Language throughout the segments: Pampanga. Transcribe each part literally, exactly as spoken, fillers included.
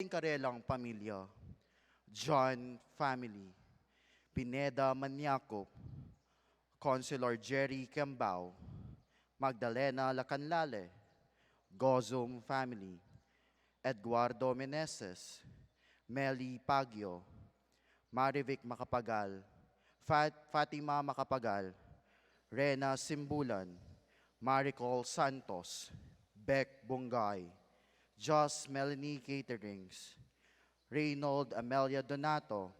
karelang pamilya, John family, Pineda Maniacup, Councilor Jerry Cambao, Magdalena Lacanlale, Gozum family, Eduardo Meneses, Meli Pagio, Marivic Macapagal, Fat-, Fatima Macapagal, Rena Simbulan, Maricol Santos, Beck Bungay, Joss Melanie Caterings, Reynold Amelia Donato,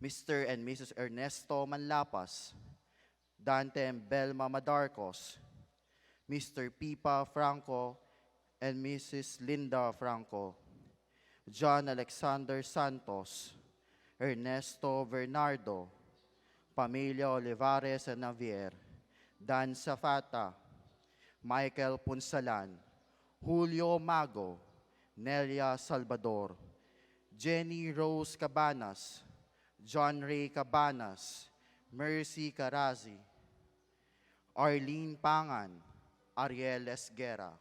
Mister and Missus Ernesto Manlapas, Dante and Belma Madarcos, Mister Pipa Franco and Missus Linda Franco, John Alexander Santos, Ernesto Bernardo, Pamilya Olivares and Javier, Dan Zapata, Michael Punsalan, Julio Mago, Nelia Salvador, Jenny Rose Cabanas, John Ray Cabanas, Mercy Carazi, Arlene Pangan, Ariel Esguerra.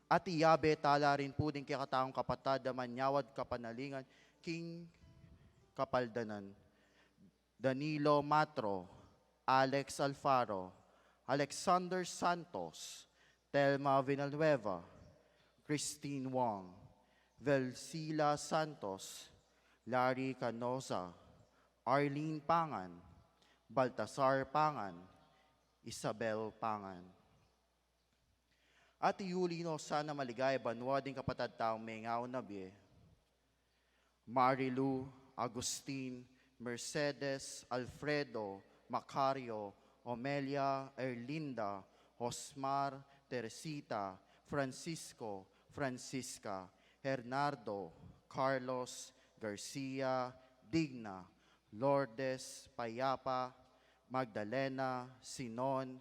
At iyabe tala rin pu ding kekatang kapatad a manyawad kapanalingan king kapaldanan. Danilo Matro, Alex Alfaro, Alexander Santos, Telma Villanueva, Christine Wong, Velsila Santos, Larry Canosa, Arlene Pangan, Baltasar Pangan, Isabel Pangan. At iyuli no sana maligaya banua ding kapatad tang mengaun na bie. Marilu, Agustin, Mercedes, Alfredo, Macario, Omelia, Erlinda, Osmar, Teresita, Francisco, Francisca, Hernardo, Carlos, Garcia, Digna, Lourdes, Payapa, Magdalena, Sinon,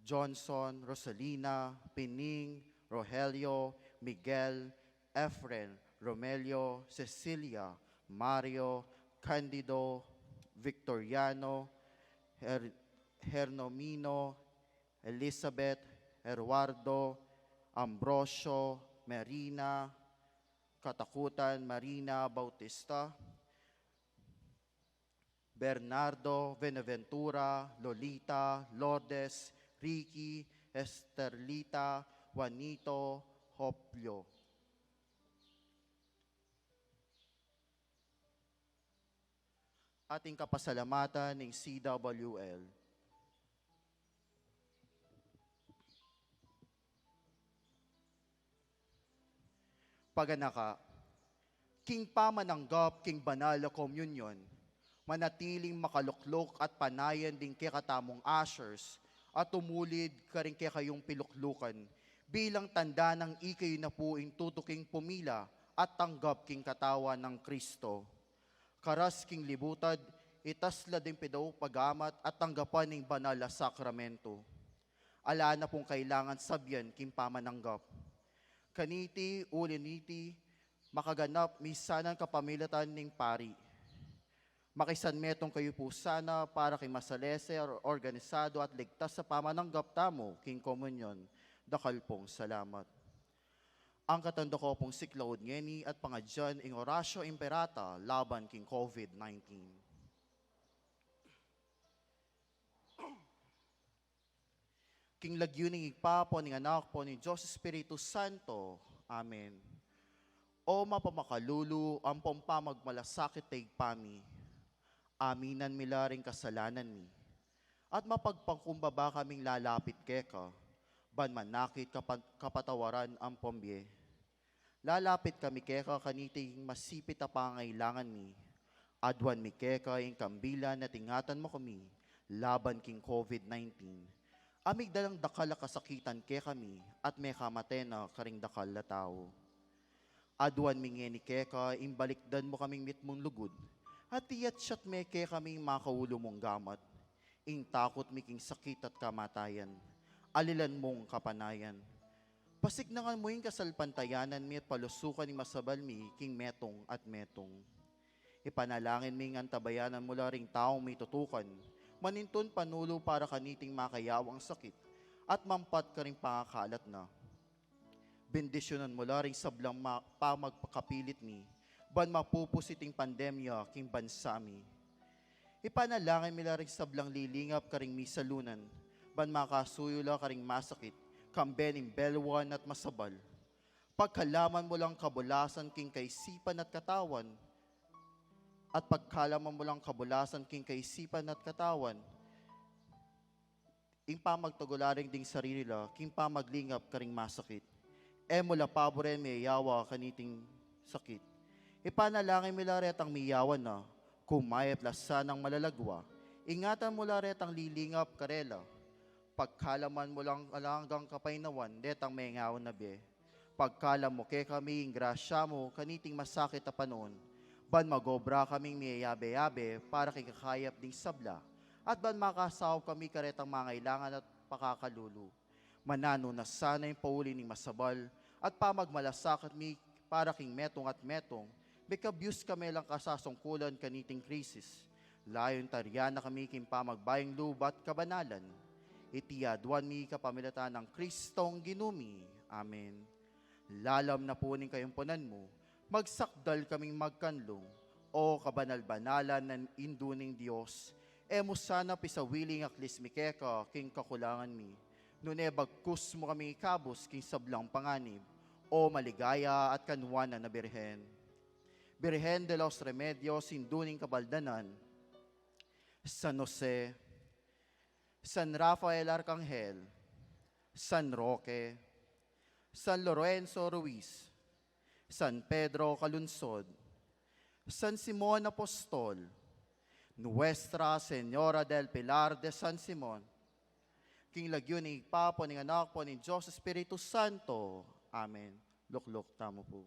Johnson, Rosalina, Pining, Rogelio, Miguel, Efren, Romelio, Cecilia, Mario, Candido, Victoriano, Her-, Hernomino, Elizabeth, Eduardo, Ambrosio, Marina, Katakutan, Marina Bautista, Bernardo, Benaventura, Lolita, Lourdes, Ricky, Esterlita, Juanito, Hoplio. Ating kapasalamatan ning C W L. Paganaka, king pamananggap king banal a komunyon, manatiling makalukluk at panayan ding kekatamung ushers at tumulid karing kekayung piluklukan bilang tanda nang ikayu na pu ing tutuking pumila at tanggap king katawan nang Kristo. Karas king libutad, itas la ding pidaupagat at tanggapan ing banal a sakramento. Ala na pung kailangan sabian king pamananggap. Kaniti, uli niti, makaganap mi sanang kapamilatan ning pari. Makisan metung kayu pu sana para king masalese, organisado at ligtas a pamananggap tamu king komunyon. Dakal pung salamat. Angkatan da ku pung siklaud ngeni at pangadyan ing Oratio Imperata laban king COVID nineteen. King lagyu ning Ibpa, ampon ning Anak, ampon ning Dios Espiritu Santo. Amen. O mapamakalulu ampon pamagmalasakit a Ibpa mi, aminan mi la ring kasalanan mi, at mapagpakumbaba kaming lalapit keka, ban manakit kapat-, kapatawaran ampon bie. Lalapit kami keka kaniting masipit a pangailangan mi. Aduan mi keka ing kambilan at ingatan mu kami laban king COVID nineteen. A migdalang dakal a kasakitan kekami at mekamate na karing dakal a tau. Aduan mi ngeni keka ing balikdan mu kaming mitmung lugud, at iyatyat me kekami ing makaulu mung gamat, ing takut mi king sakit at kamatayan, alilan mung kapanayan. Pasiknangan mu ing kasalpantayanan mi at palusukan ing masabal mi king metung at metung. Ipanalangin mi ing antabayanan mu la ring taung mitutukan, manintun panulu para kaniting makayawang sakit, at mampat karing pangakalat na. Bendisyunan mu la ring sablang ma-, pamagpakapilit mi, ban mapupus iting pandemya king bansa mi. Ipanalangin mi la ring sablang lilingap karing misalunan, ban makasuyu la karing masakit, kambe ning belwan at masabal. Pagkalaman mu lang kabulasan king kaisipan at katawan, at pagkalaman mu lang kabulasan king kaisipan at katawan, ing pamagtagularing ding sarili la, king pamaglingap karing masakit. E mu la paburen miyayawa kaniting sakit. Ipanalangin mi la retang miyayawa na, kumayap la sanang malalagwa. Ingatan mu la retang lilingap karela. Pagkalaman mu lang alang anggang kapaynawan, detang mengawa na bie. Pagkalam mu kekami ing grasya mu, kaniting masakit a panaun, ban magobra kaming miyayabe-yabe para king kakayap ding sabla, at ban makasaup kami karetang mangailangan at pakakalulu. Mananu na sana ing pauli ning masabal, at pamagmalasakit mi para king metung at metung, mekabyus kami lang kasasungkulan kaniting krisis. Layun tarian na kami king pamagbayung lub at kabanalan. Iti aduan mi kapamilatan nang Kristong Ginu mi. Amen. Lalam na pu ning kayumpunan mu, magsakdal kaming magkanlung, O kabanal-banalan nang Indu ning Dios, e mu sana pisawili ing aklis mi keka king kakulangan mi, nune bagkus mu kami ikabus king sablang panganib, O maligaya at kanuanan a Birhen. Birhen de los Remedios, Indu ning Kabaldanan, San Jose, San Rafael Arcangel, San Roque, San Lorenzo Ruiz, San Pedro Calungsod, San Simon Apostol, Nuestra Señora del Pilar de San Simon, king lagyu ning Ibpa, ampon ning Anak, ampon ning Dios Espiritu Santo. Amen. Lukluk tamu pu.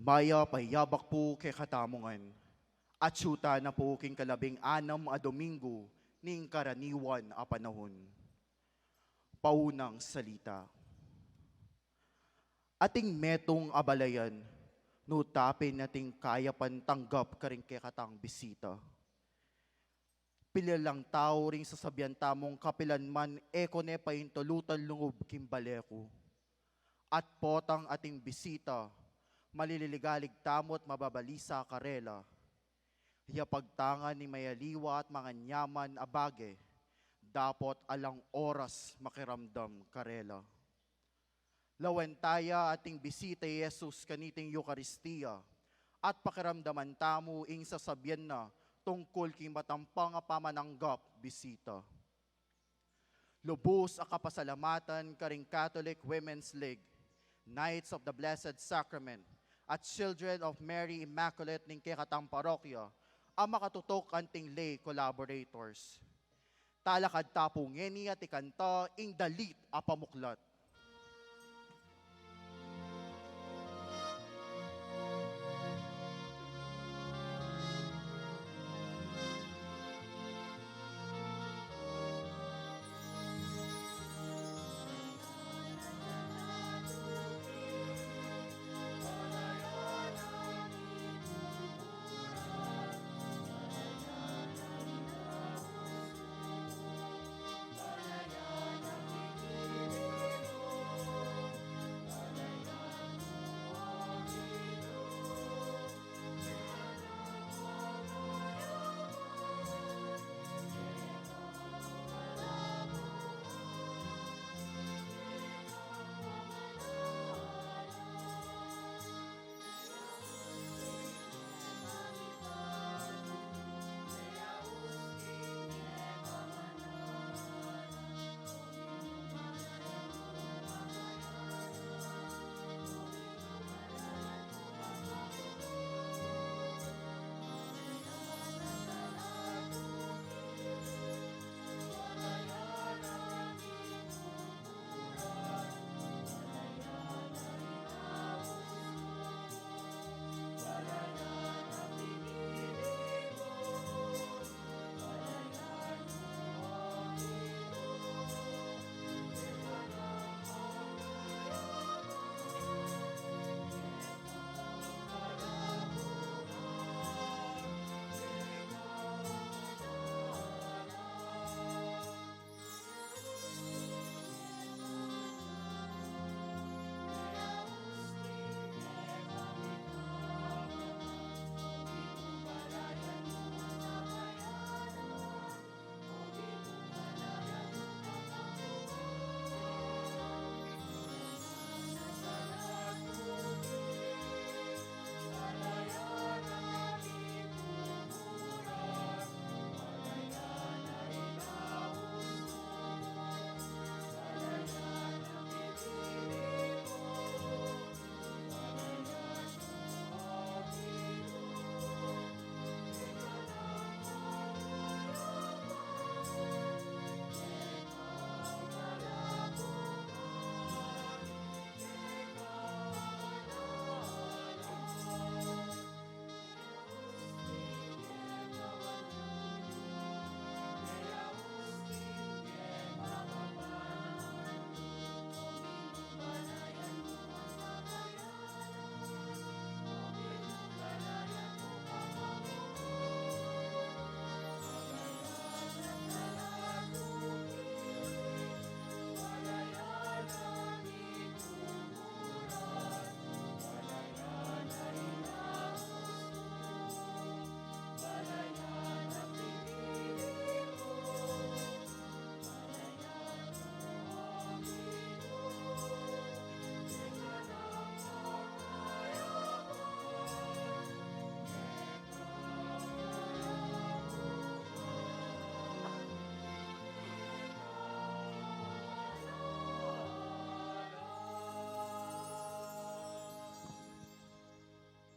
Mayap a yabak pu kekatamu ngan. Atsu tana pu king kalabing anam a Domingo ning karaniwan a panahun. Paunang salita. Ating metung a balayan, nu ta pin ating kayapan tanggap karing kekatang bisita. Pila lang tau ring sasabian tamung kapilan man e ko ne paintulutan lungub king bale ku. At potang ating bisita, maliligalig tamu at mababalisa karela. Ya pagtangan ning mayaliwa at manganyaman a bage, dapot alang oras makiramdam karela. Lawen ta ya ating bisita i Jesus kaniting Eukaristia, At pakiramdaman tamu ing sasabian na tungkul king matampang a pamananggap bisita. Lubus a kapasalamatan karing Catholic Women's League, Knights of the Blessed Sacrament, at Children of Mary Immaculate ning kekatang parokya a makatutuk anting lay collaborators. Talakad ta pu ngeni at ikanta ing dalit a pamuklat.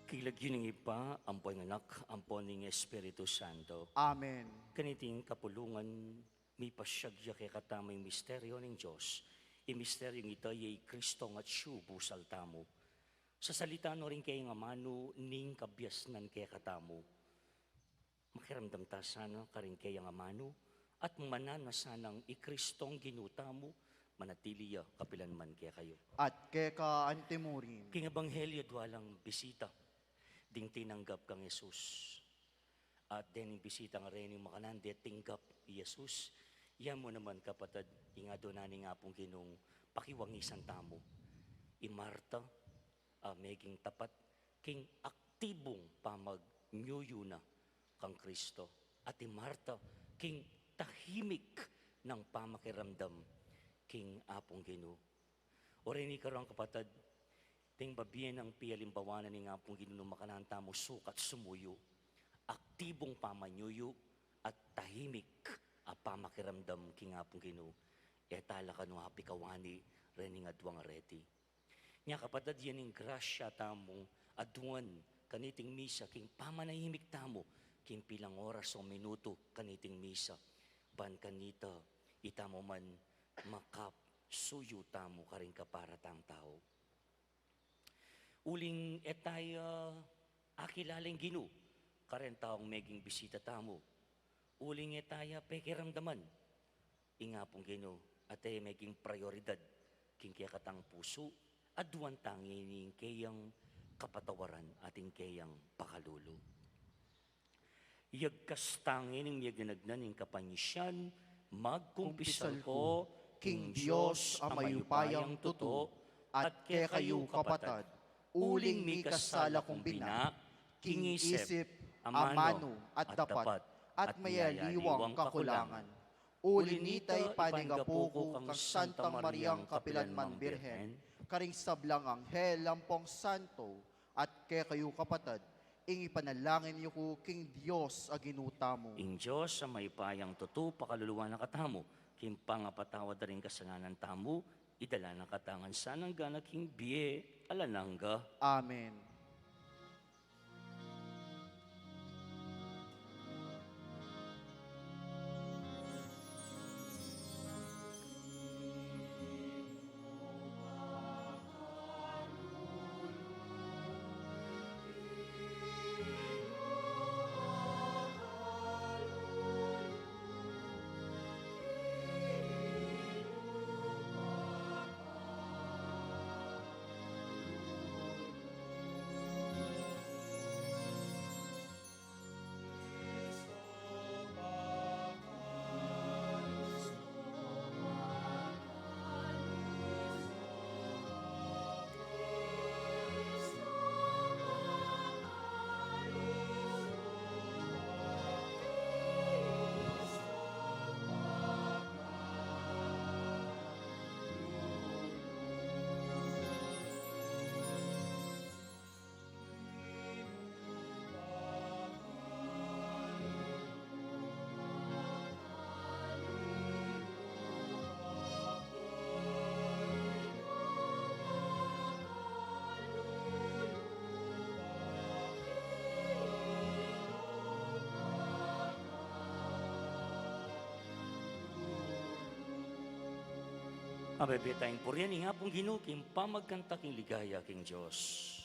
King lagyu ning Ibpa, ampo ning Anak, ampo ning Espiritu Santo. Amen. Kaniting kapulungan, mipasyag ya kekatamu ing misteryo ning Dios. Ing misteryong ita ya i Kristong atyu busal tamu. Sasalita no ring keyang amanu ning kabiasnan kekatamu. Makiramdam ta sana karing keyang amanu, at mananu na sanang i Kristong Ginu tamu, manatili ya kapilan man kekayu. At keka antimurin. King Ebanghelyo, dualang bisita ding tinanggap kang Jesus. At dening bisita nga reni makanyan de tinggap i Jesus. Yamu naman, kapatad, ing adwan na ning Apung Ginung pakiwangisan tamu. I Marta, a, meging tapat king aktibung pamagnyuyu na kang Kristo, at i Marta king tahimik nang pamakiramdam king Apung Ginu. O reni karing kapatad, Deng babie nang pialimbawa na ning Apung Ginu, makananu tamu sukat sumuyu, aktibung pamanyuyu, at tahimik a pamakiramdam king Apung Ginu. E tala kanu apikawani ring aduang areti. Nya kapatad, yan ing grasya tamung aduan kaniting misa, king pamanahimik tamu king pilang oras o minutu kaniting misa, ban kanita itamu man makapsuyu tamu karing kaparatang tau. Uling e taya akilala ing Ginu kareng taung meging bisita tamu. Uling e taya pekiramdaman ing Apung Ginu, at e meging prioridad king kekatang pusu, aduan tang ing keyang kapatawaran at ing keyang pakalulu. Yagkas tang ing miyaganagnan ning kapanyisian, magkumpisal ko king Dios a mayupayang tutu, at kekayu kapatad, uling mikasala kung bina, king isip, amanu, at dapat, at mayaliwang kakulangan. Uli nita, ipanigapu ku kang Santa Mariang kapilanman Birhen, karing sablang anghel ampong santo, at kekayu kapatad, ing ipanalangin yu ku king Dios a Ginu tamu. Ing Dios a mayupayang tutu pakaluluan na katamu, king pangapatawad da ring kasalanan tamu, idala na katamu ngan sana king bie alang angga. Amen. Abe, beta ing purian ing Apung Ginu king pamagkanta king ligaya king Dios.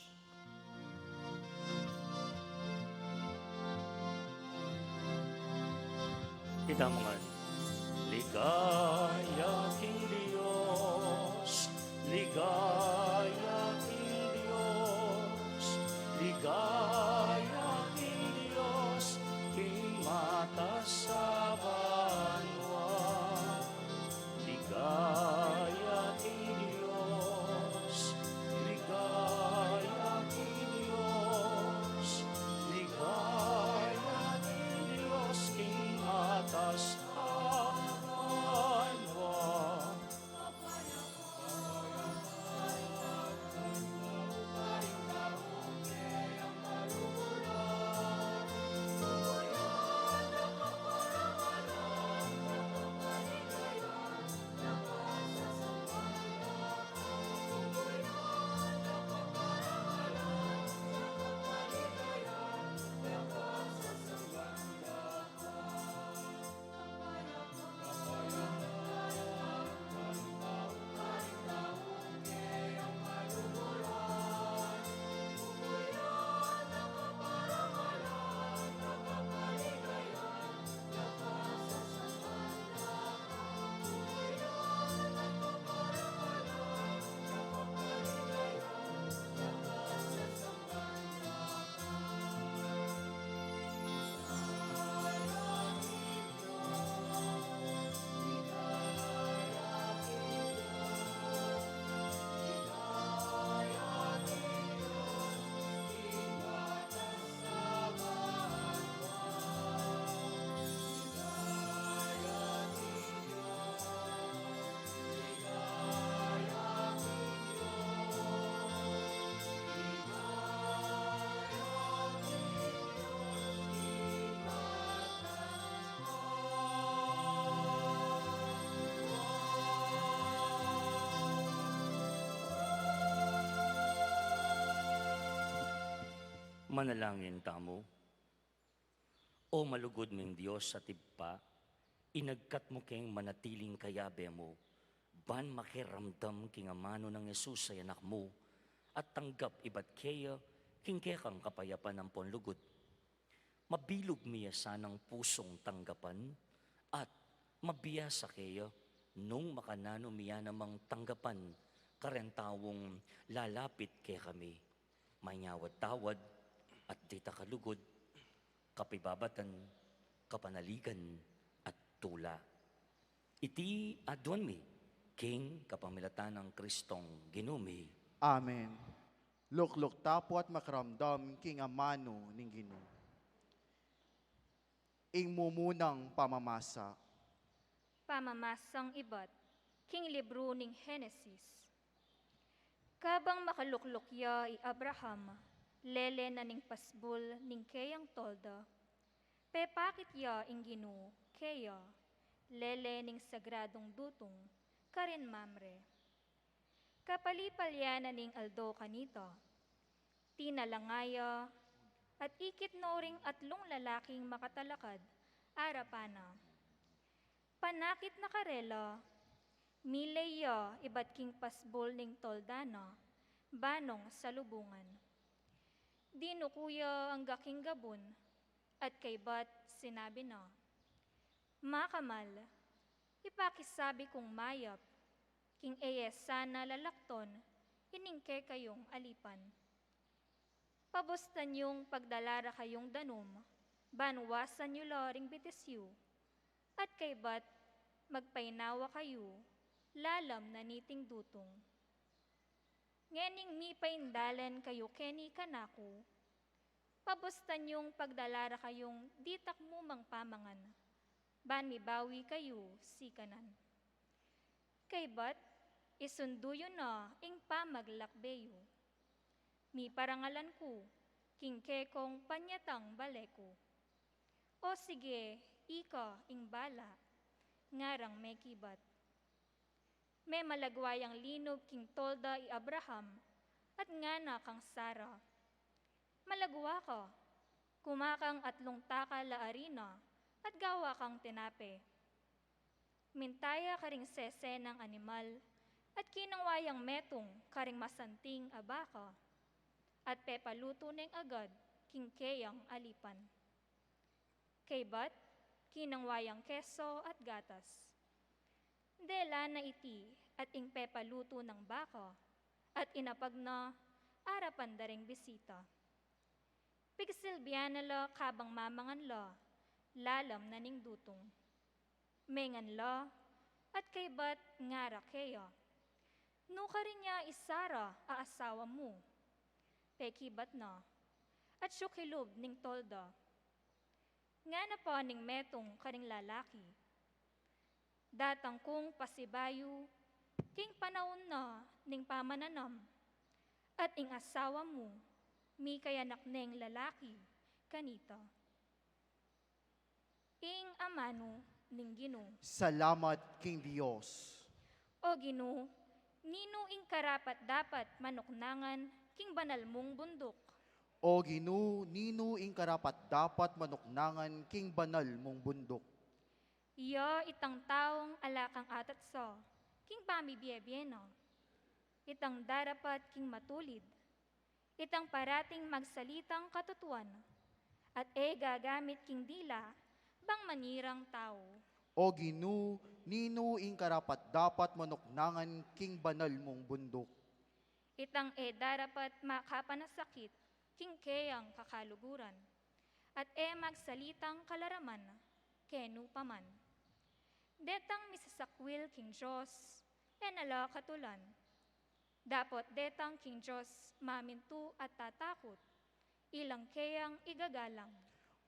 Kita mu ngan. Ligaya king Dios, ligaya king Dios, ligaya king Dios, king matas a banua. Ligaya king Dios, ligaya king Dios, ligaya king Dios, king matas a banua. Manalangin tamu. O malugud ming Dios at Ibpa, inagkat mu keng manatiling kayabe mu, ban makiramdam king amanu nang Jesus a Anak mu, at tanggap ibat keya king kekang kapayapan ampon lugud. Mabilug mi ya sanang pusung tanggapan, at mabiasa keya nung makananu mi ya namang tanggapan karen taung lalapit kekami. Manyawad-tawad at dita kalugud, kapibabatan, kapanaligan, at tula. Iti aduan mi king kapamilatan nang Kristong Ginu mi. Amen. Lukluk tamu at makiramdam king amanu ning Ginu. Ing mumunang pamamasa. Pamamasang ibat king libru ning Henesis. Kabang makalukluk ya i Abraham, lele na ning pasbul ning keyang tolda, pepakit ya ing Ginu keya, lele ning sagradung dutung, karin Mamre. Kapalipal ya na ning aldo kanita, tinalanga ya, at ikit no ring atlung lalaking makatalakad arapan na. Panakit na karela, miley ya ibat king pasbul ning tolda na, banong salubungan. Dinuku ya angga king gabun, at kaybat sinabi na, "Makamal, ipakisabi kung mayap, king e ye sana lalakton ining kekayung alipan. Pabustan yung pagdala ra kayung danum, ban wasan yu la ring bitis yu, at kaybat magpainawa kayu lalam na niting dutung. Ngening mipaindalen kayu keni kanaku, pabustan yung pagdala ra kayung ditak mu mang pamangan, ban mibawi kayu sikanan. Kaybat, isundu yu na ing pamaglakbe yu. Miparangalan ku king kekong panyatang bale ku. O sige, ika ing bala," ngarang mekibat. Memalagwa yang linub king tolda i Abraham, at ngana kang Sara, "Malagwa ka, kuma kang atlung takal a arina, at gawa kang tinape." Minta ya karing sese nang animal, at kinangwa yang metung karing masanting a baka, at pepalutu neng agad king keyang alipan. Kaybat, kinangwa yang keso at gatas. Dela na iti at ing pepalutu nang baka, at inapag na arapan da ring bisita. Pigsilbian na la kabang mamangan la lalam na ning dutung. Mengan la, at kaybat ngara keya, "Nukarin ya i Sara a asawa mu?" Pekibat na, at sukilub ning tolda. Ngana pa ning metung karing lalaki, "Datang kung pasibayu king panaun na ning pamananam, at ing asawa mu, mikayanak neng lalaki kanita." Ing amanu ning Ginu. Salamat king Dios. O Ginu, ninu ing karapat-dapat manuknangan king banal mung bunduk? O Ginu, ninu ing karapat-dapat manuknangan king banal mung bunduk? Iya itang taung ala kang atatsa king pamibie-bie na, itang darapat king matulid, itang parating magsalitang katutuan, at e gagamit king dila bang manirang tau. O Ginu, ninu ing karapat-dapat manuknangan king banal mung bunduk? Itang e darapat makapanasakit king keyang kakaluguran, at e magsalitang kalaraman kenu pa man. Detang misasakwil king Dios, e na la katulan. Dapot detang king Dios mamintu at tatakut, ilang keyang igagalang.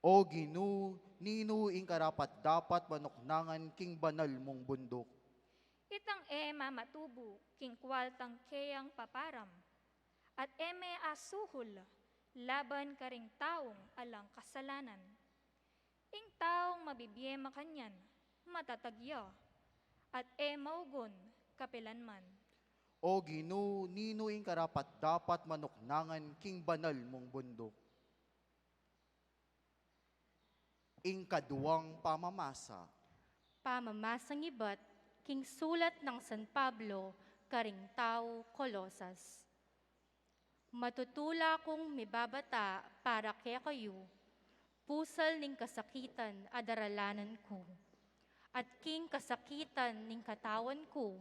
O Ginu, ninu ing karapat-dapat manuknangan king banal mung bunduk? Itang e mamatubu king kwaltang keyang paparam, at e me asuhul laban karing taung alang kasalanan. Ing taung mabibie makanyan, matatag ya, at e maugun kapilan man. O Ginu, ninu ing karapat-dapat manuknangan king banal mung bunduk? Ing kaduang pamamasa. Pamamasang ibat king sulat nang San Pablo karing tau Colosas. Matutula kung mibabata para kekayu, pusal ning kasakitan a daralanan ku. At king kasakitan ning katawan ku,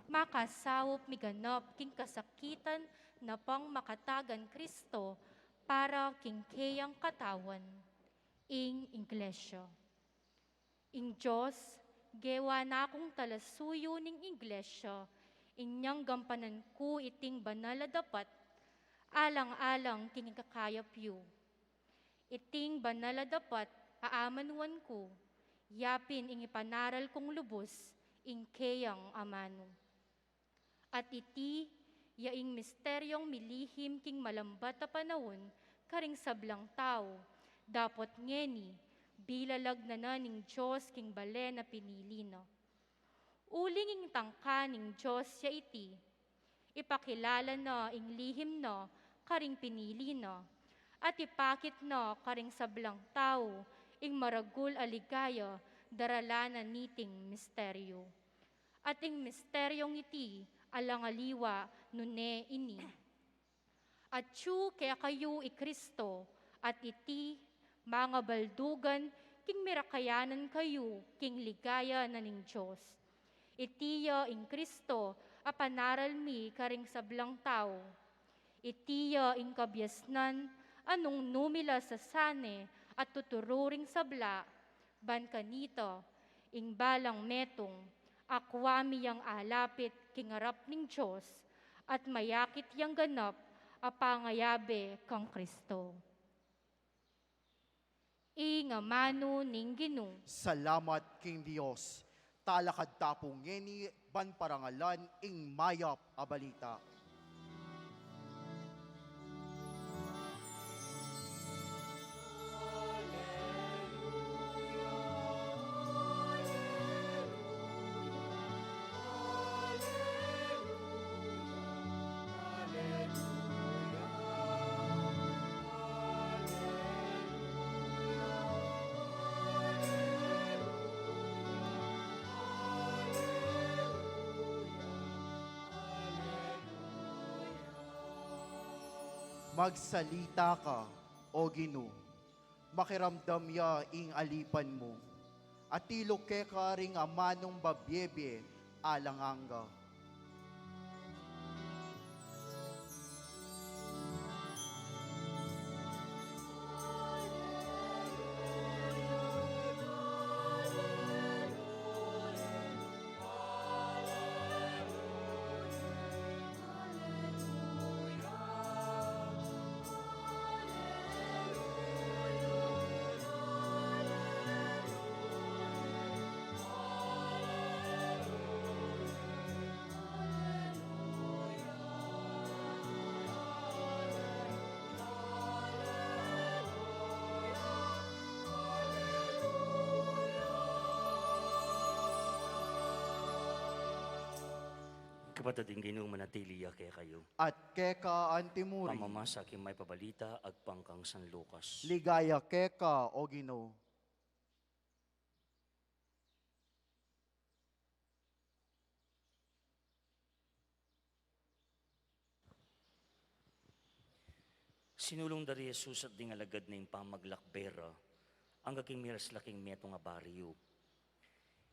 makasaup miganap king kasakitan na pang makatagan Kristo para king keyang katawan, ing Iglesia. Ing Dios, gewa na kung talasuyu ning Iglesia, inyang gampanan ku iting banal a dapat, alang-alang king ikakayap yu. Iting banal a dapat, aamanuan ku, yapin ing ipanaral kung lubus, ing keyang amanu. At iti ya ing misteryong milihim king malambat a panaun karing sablang tau, dapot ngeni, bilalag na na ning Dios king bale na pinili na. Uling ing tangka ning Dios ya iti, ipakilala na ing lihim na karing pinili na, at ipakit na karing sablang tau ing maragul a ligaya daralanan niting misteryo. At ing misteryong iti alang aliwa nune ini. Atyu kekayu i Kristo, at iti mangabaldugan king mirakayanan kayu king ligaya na ning Dios. Iti ya ing Kristo a panaral mi karing sablang tau. Iti ya ing kabiasnan a nung numila sa sane at tuturu ring sabla, ban kanita, ing balang metung, akwa mi yang alapit king arap ning Dios, at mayakit yang ganap a pangayabe kang Kristo. Ing amanu ning Ginu. Salamat king Dios. Talakad ta pu ngeni ban parangalan ing mayap a balita. Magsalita ka, O Ginu, makiramdam ya ing alipan mu, atilu keka ring amanung babiebie alang angga. Kapatad, ing Ginu manatili ya kekayu. At keka antimu rin. Pamamasa king mayap a balita agpang kang San Lucas. Ligaya keka, O Ginu. Sinulung da ri Jesus at ding alagad na ing pamaglakbe ra angga king miras la king metung a baryu.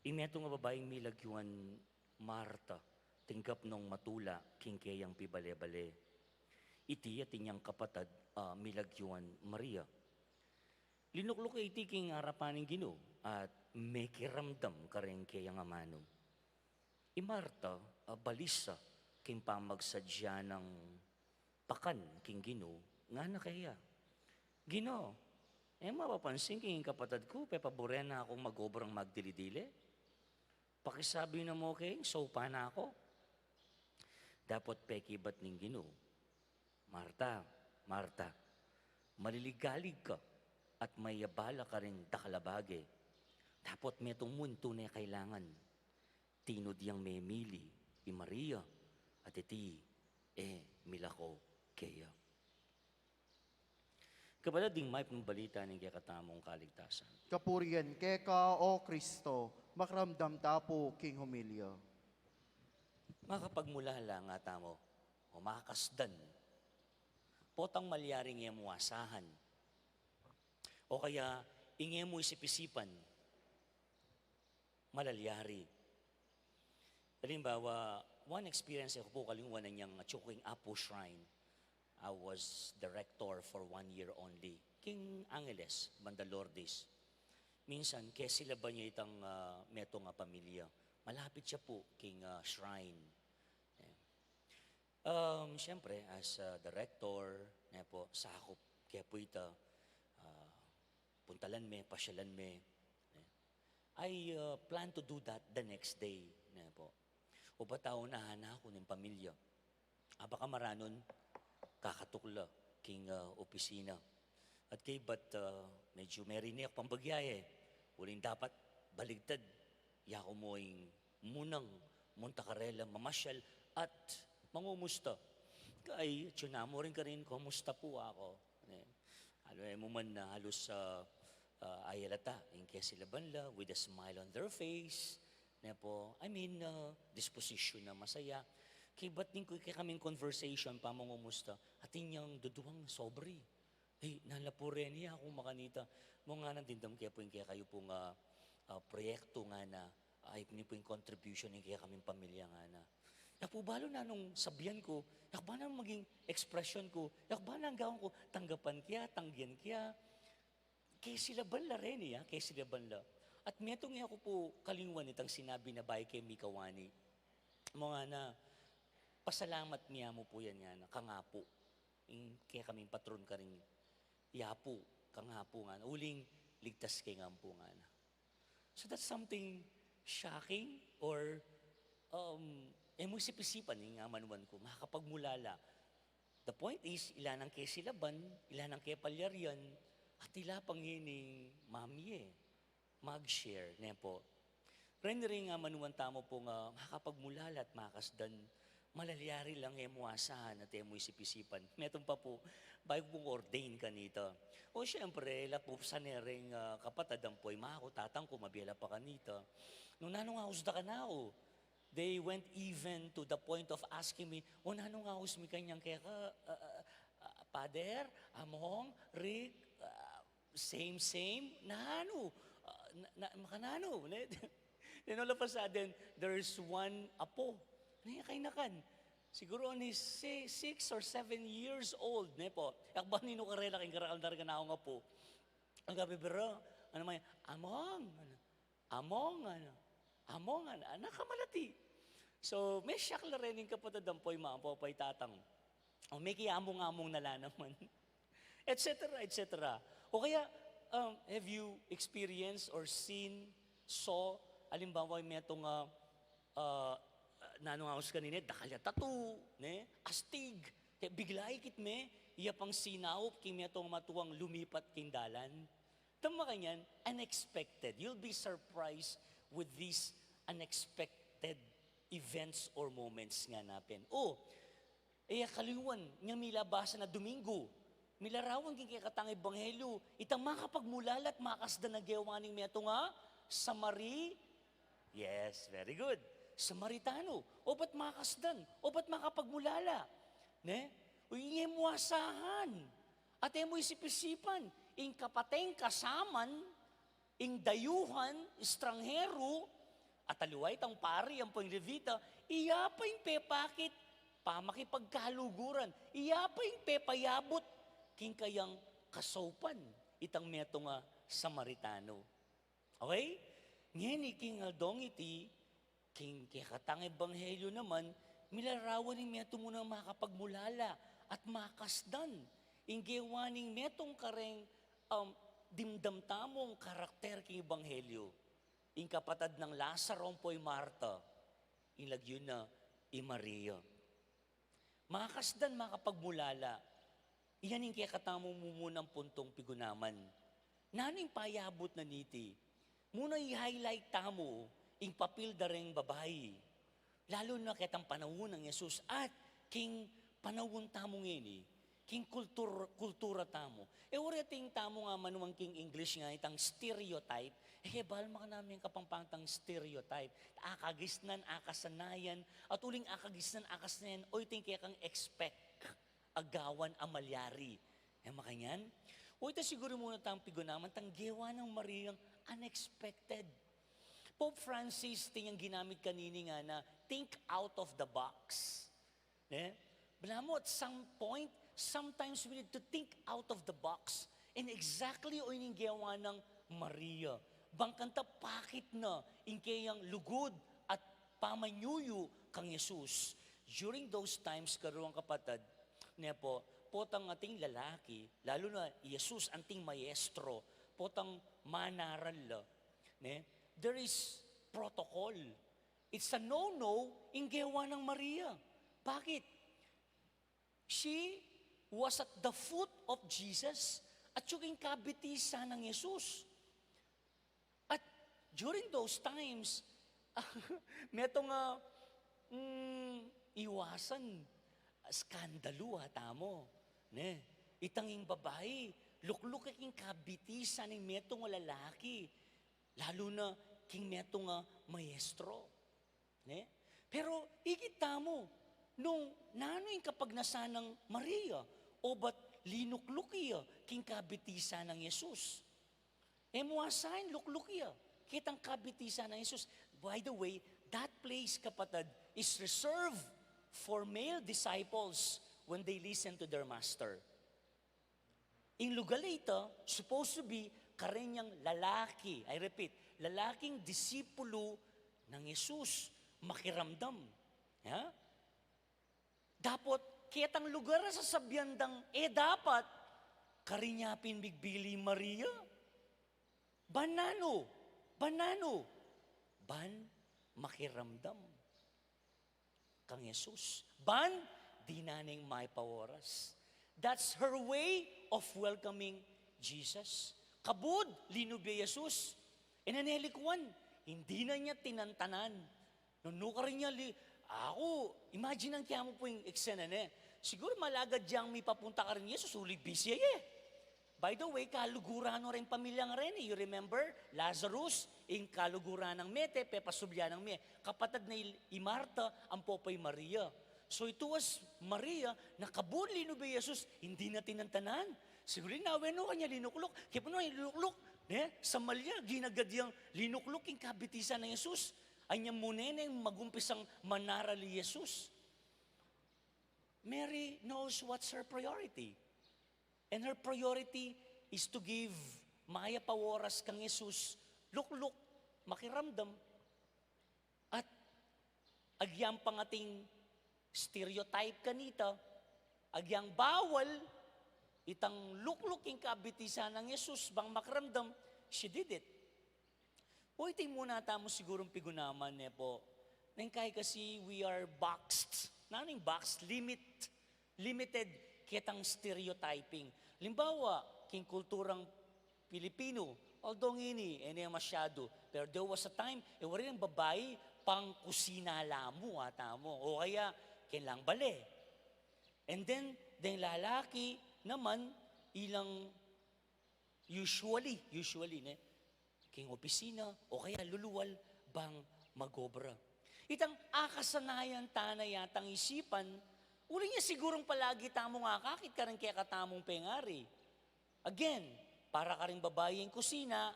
Ing metung a babaing milagyuan Marta, tinggap nong matula king keyang pibale-bale. Iti at inyang kapatad a milagyuan Maria. Linukluk ya iti king arapan ning Ginu at mekiramdam karing keyang amanu. I Marta, a, balisa king pamagsadya nang pakan king Ginu, ngana keya, "Ginu, e mu mapapansin king kapatad ku pepaburen na kung mag-obrang magdili-dili? Pakisabi na mu keng saupan na ku." Dapot pekibat ning Ginu, "Marta, Marta, maliligalig ka at mayabala karing dakal a bage. Dapot metung mu ing tune kailangan. Tinud yang memili i Maria, at iti e milako keya." Kapatad, ding mayap a balita ning kekatamung kaligtasan. Kapurian keka, O Kristo, makiramdam ta pu king homilya. Makapagmulala nga tamu, o makasdan. Potang malyari ing e mu asahan. O kaya, ing e mu isip-isipan. Malalyari. Halimbawa, one experience ku pu, kalingwan, inyang atsu ku king Apu Shrine. I was director for one year only. King Angeles, banda Lourdes. Minsan, kesilaban ya itang, ah, metung a pamilya. Malapit ya pu king, ah, shrine. Eh. Um, siyempre, as a director, ne pu, sakup ke pu ita, ah, puntalan me, pasyalan me, ne? I, ah, plan to do that the next day, ne pu. Upat, unahan na ku ning pamilya. Aba ka maranun, kakatuk la king, ah, opisina. At kaybat, ah, medyu merinek pang bagya e. Uling dapat baligtad. Ya ku mu ing munang munta karela, mamasyal, at mangumusta. Kay, atsu na mu rin karin, kumusta pu aku? Ne? Alu, e mu man na halus, ah, ah, ayalata ing kesilaban la, with a smile on their face, ne pu? I mean, ah, disposition na masaya. Kaybat ning ku-, kekaming conversation, pamangumusta, atin yang duduang sobri. Eh, nanu la pu reni, aku makanita. Mu ngana, dimdam ke pu ing kekayu pung, ah, ah, proyektu, ngana. Ay, ini pu ing contribution ning kekaming pamilya, ngana. E ku pu balu nanung sabian ku, e ku ba nanung maging ekspresyon ku, e ku ba nanung gawan ku, tanggapan ke ya, tanggian ke ya. Kesilaban la reni, ah, kesilaban la. At metung e ku pu kalingwan itang sinabi na bayu ke mikawani. Mu ngana, pasalamat mi ya mu pu yan, ngana, kang Apu. Ing kekaming patron karin, ya pu, kang Apu, ngana. Uling ligtas ke ngan pu, ngana. So that's something shocking or, um, e mu isip-isipan ing amanuan ku, makapagmulala. The point is, ila nang kesilaban, ila nang kepalyarian, at ila pa ngening mamye mag-share, ne pu? Reni ring amanuan tamu pung, ah, makapagmulala at makasdan, malalyari lang e mu asahan at e mu isip-isipan. Metung pa pu, bayu ku pung ordain kanita. O, siyempre, lapusan ne ring, ah, kapatad ampo i ma ku, tatang ku, mabie la pa kanita. Nung nanung aus da kanaku, they went even to the point of asking me, "O, nanung aus mi kanyan keka, ah, ah, ah, Father, Among, Rick, ah, same, same, nanu, ah, na, na, makananu?" Ne? Then all of a sudden, there's one apo. Ano yan, kainakan? Siguro only si-, six or seven years old, ne pu? E ku ba ninu karela king karakal na rin kanakung apo. Ang gabi, bro, ano man, "Among," ano, "Among," ano, "Among," ano, ah, nakamalati. So, me-shock la reni ing kapatad ampo i ma, ampo pa i tatang. O, meki among-among na la naman. Et cetera, et cetera. O kaya, um, have you experienced or seen, saw, alimbawa, metung a, ah, nanung aus kanita, dakal ya tattoo, ne? Astig. Kaya bigla ikit me, iya pang sinaup king metung a matuang lumipat king dalan. Tama kanyan, unexpected. You'll be surprised with these unexpected events or moments, ngana pin. O, e ya kalingwan, inyang milabasa na Domingo, milarawan king kekatang ebanghelyu itang makapagmulala at makasdan a gewa ning metung a Samari-, yes, very good. Samaritano. Obat makasdan, obat makapagmulala. Ne? O, ing e mu asahan. At e mu isip-isipan, ing kapateng kasaman, ing dayuhan, estranghero, at aliwa itang pari ampo ing Levita, iya pa ing pepakit pamakipagkaluguran, iya pa ing pepayabut king kayang kasaupan, itang metung a Samaritano. Okay? Ngeni king aldong iti, king kekatang ebanghelyu naman, milarawan ning metung a makapagmulala at makasdan ing gewa ning metung kareng, um, dimdam tamung karakter king ebanghelyu. Ing kapatad nang Lazaro ampo i Marta, ing lagyu na i Maria. Makasdan, makapagmulala. Iyan ing kekatamung mumunang puntung pigunaman. Nanu ing payabut na niti? Muna i-highlight tamu ing papil da reng babai. Lalu na ketang panaun nang Jesus at king panaun tamu ngeni, king kultur-, kultura tamu. E, uri ating tamu nga manuan king English nga itang stereotype. E, bal makananu ing Kapampangan tang stereotype. Akagisnan, akasanayan, at uling akagisnan, akasanayan, o iting kekang expect a gawan a malyari. E, makanyan? O ita siguru muna tang pigunaman, tang gewa nang Mariang unexpected. Pope Francis, iting ginamit kanini ngana, think out of the box. Ne? Balamu, at some point, sometimes we need to think out of the box. And exactly o ining gewa nang Maria. Bang kanita pakit na ing keyang lugud at pamanyuyu kang Jesus. During those times, kareng kapatad, ne po, potang ating lalaki, lalu na Jesus, anting maestro, potang manaral la, ne? There is protocol. It's a no-no ing gewa nang Maria. Bakit? She was at the foot of Jesus. At yung kabitisan nang Jesus. At during those times, metung a, mm, iwasan, skandalu, a, tamu. Ne? Itang ing babai, lukluk ya king kabitisan ning metung a lalaki. Lalu na king metung a maestro. Ne? Pero ikit tamu, nung nanu ing kapagnasan nang Maria, obat linukluk ya king kabitisan nang Jesus. E mu asain lukluk ya ketang kabitisan nang Jesus. By the way, that place, kapatad, is reserved for male disciples when they listen to their master. Ing lugal a ita, supposed to be, kareng lalaki, I repeat, lalaking disipulu nang Jesus, makiramdam. Ya? Dapot, ketang lugar a sasabian dang, e dapat, karin ya pin migbili Maria. Ban nanu, ban nanu, ban makiramdam kang Jesus. Ban, dinan neng maipaoras. That's her way of welcoming Jesus. Kabud, linub ya Jesus. E na ne likuan, hindi na niya tinantanan. Nung nukarin niya, li-, aku, imagine ang kaya mo po yung eksena, ne? Siguro malagad yang mipapunta karin Jesus, uli busy ya, e. By the way, kaluguran no ring pamilyang reni. You remember? Lazarus, ing kaluguran nang mete, pepasubli ya nang mie. Kapatad na i, i Marta, ampo pa i Maria. So, it was Maria, na kabud linub ya Jesus, hindi na tinantanan. Siguro, nawe no kanya linukluk. Kaya po no, linukluk, ne? Sa malya, ginagad yang linukluk ing kabitisan nang Jesus. Anya mu ne neng magumpisang manaral i Jesus. Mary knows what's her priority. And her priority is to give mayap a oras kang Jesus, lukluk, makiramdam, at agyang pangating stereotype kanita, agyang bawal itang lukluk ing kabitisan nang Jesus bang makiramdam, she did it. O, iti muna tamu sigurung pigunaman, ne po. Neng kai kasi we are boxed. Nanu ing boxed? Limit. Limited ketang stereotyping. Limbawa, king kulturang Pilipino, although ngeni, e ne masyadu. Pero there was a time, e wari nang babai, pang kusina la mu, a, tamu. O kaya, keng lang bale. And then, deng lalaki naman, ilang usually, usually, ne, king opisina, o kaya luluwal bang magobra. Itang akasanayan tana yatang isipan, uling ya sigurung palagi tamung akakit karing kekatamung pengari. Again, para karing babai ing kusina,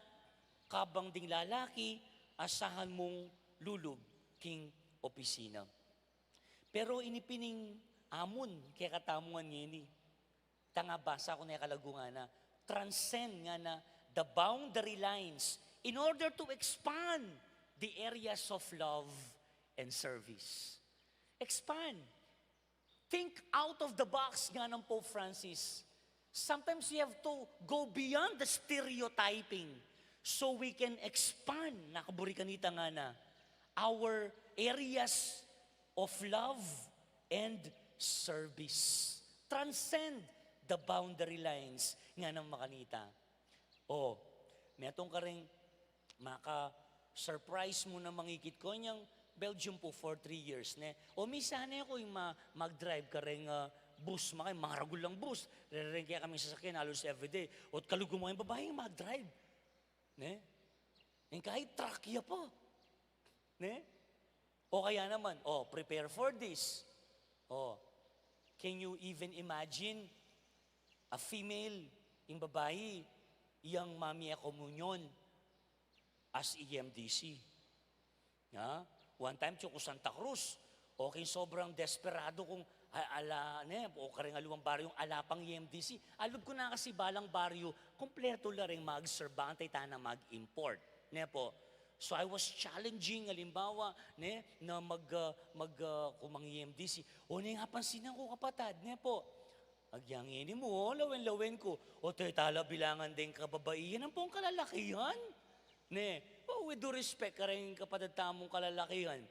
kabang ding lalaki, asahan mung lulub king opisina. Pero ini pin ing amun kekatamu ngeni. Tang basa ku ne kalagu ngana, transcend ngana the boundary lines in order to expand the areas of love and service. Expand. Think out of the box, nganang Pope Francis. Sometimes we have to go beyond the stereotyping so we can expand, na kaburi kanita ngana, our areas of love and service. Transcend the boundary lines, nganang makanita. O, metung karing maka-surprise mu na mangikit ko, inyang Belgium po for three years, ne? O, misan e ku ing ma-, mag-drive kareng, ah, bus, makay, maragul lang bus. Rereng kaya kami sasakyan, halos everyday. O't kaluguran mo ing babai mag-drive. Ne? Ing kahit truck ya pa. Ne? O kaya naman, oh, prepare for this. Oh, can you even imagine a female, ing babai, yang mamie komunyon as E M D C? Ha? One time, atsu ku Santa Cruz. O, king sobrang desperado kung a-, ala, ne, o kareng aliwang baryung ala pang E M D C. Alub ku na kasi balang baryu, kumpleto la ring mag-serve, bantay tana mag-import. Ne po? So, I was challenging, halimbawa, ne, na mag, ah, mag, ah, kumang E M D C. O, ne, napansinan ku, kapatad, ne po? Agyang ini mu, o, lawen-lawen ku. O, te, tala bilangan deng kababaihan, ampong kalalakihan. Ne, well, with due respect, kareng kapatad tamung kalalakihan,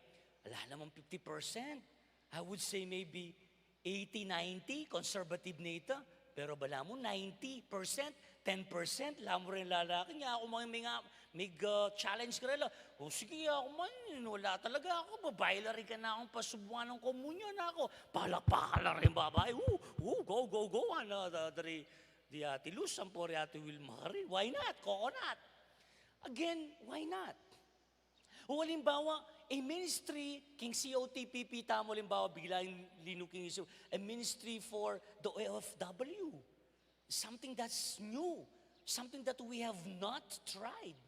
ala namang fifty percent. I would say maybe eighty, ninety, conservative na ita. Pero balamu ninety percent, ten percent, lamu rin lalaki. Nya aku mang, may nga, may, ah, challenge karela. O sige, aku man, wala talaga aku. Babai la rin kanakung pasubuan ning komunyon aku. Palakpakan la ring babai. Woo, woo, go, go, go. Ana, da-, dari, di Ate Luz, ampo ri Ate Wilma karin. Why not? Coconut. Again, why not? O halimbawa, a ministry, king C O T P P tamu, halimbawa, biglang linu king isip, a ministry for the O F W. Something that's new. Something that we have not tried.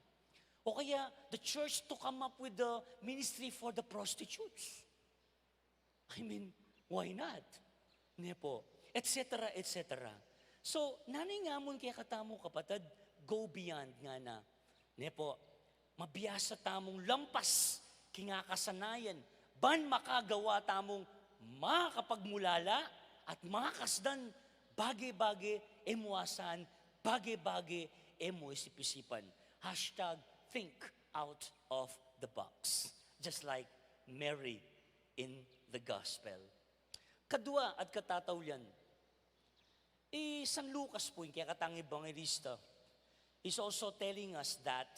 O kaya, the church to come up with the ministry for the prostitutes. I mean, why not? Ne po? Et cetera, et cetera. So, nanung nga mu kekatamu, kapatad, go beyond ngana. Ne po? Mabiasa tamung lampas king kasanayan, ban makagawa tamung makapagmulala at makasdan bage-bage e mu asahan, bage-bage e mu isip-isipan. Hashtag think out of the box. Just like Mary in the gospel. Kadua at katataulian, i San Lucas pu, ing kekatang ebanghelista, is also telling us that,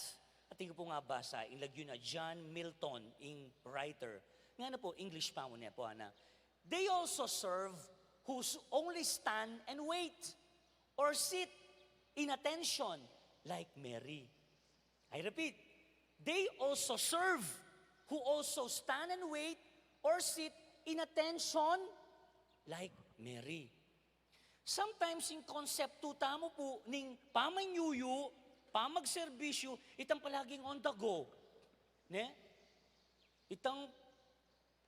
atin pu nga basa, ing lagyu na John Milton, ing writer. Ngana pu, English pa mu ne pu, ana. They also serve who s-, only stand and wait, or sit in attention like Mary. I repeat, they also serve, who also stand and wait or sit in attention like Mary. Sometimes, ing konseptu tamu pu ning pamanyuyu, pamagserbisyu, itang palaging on the go. Ne? Itang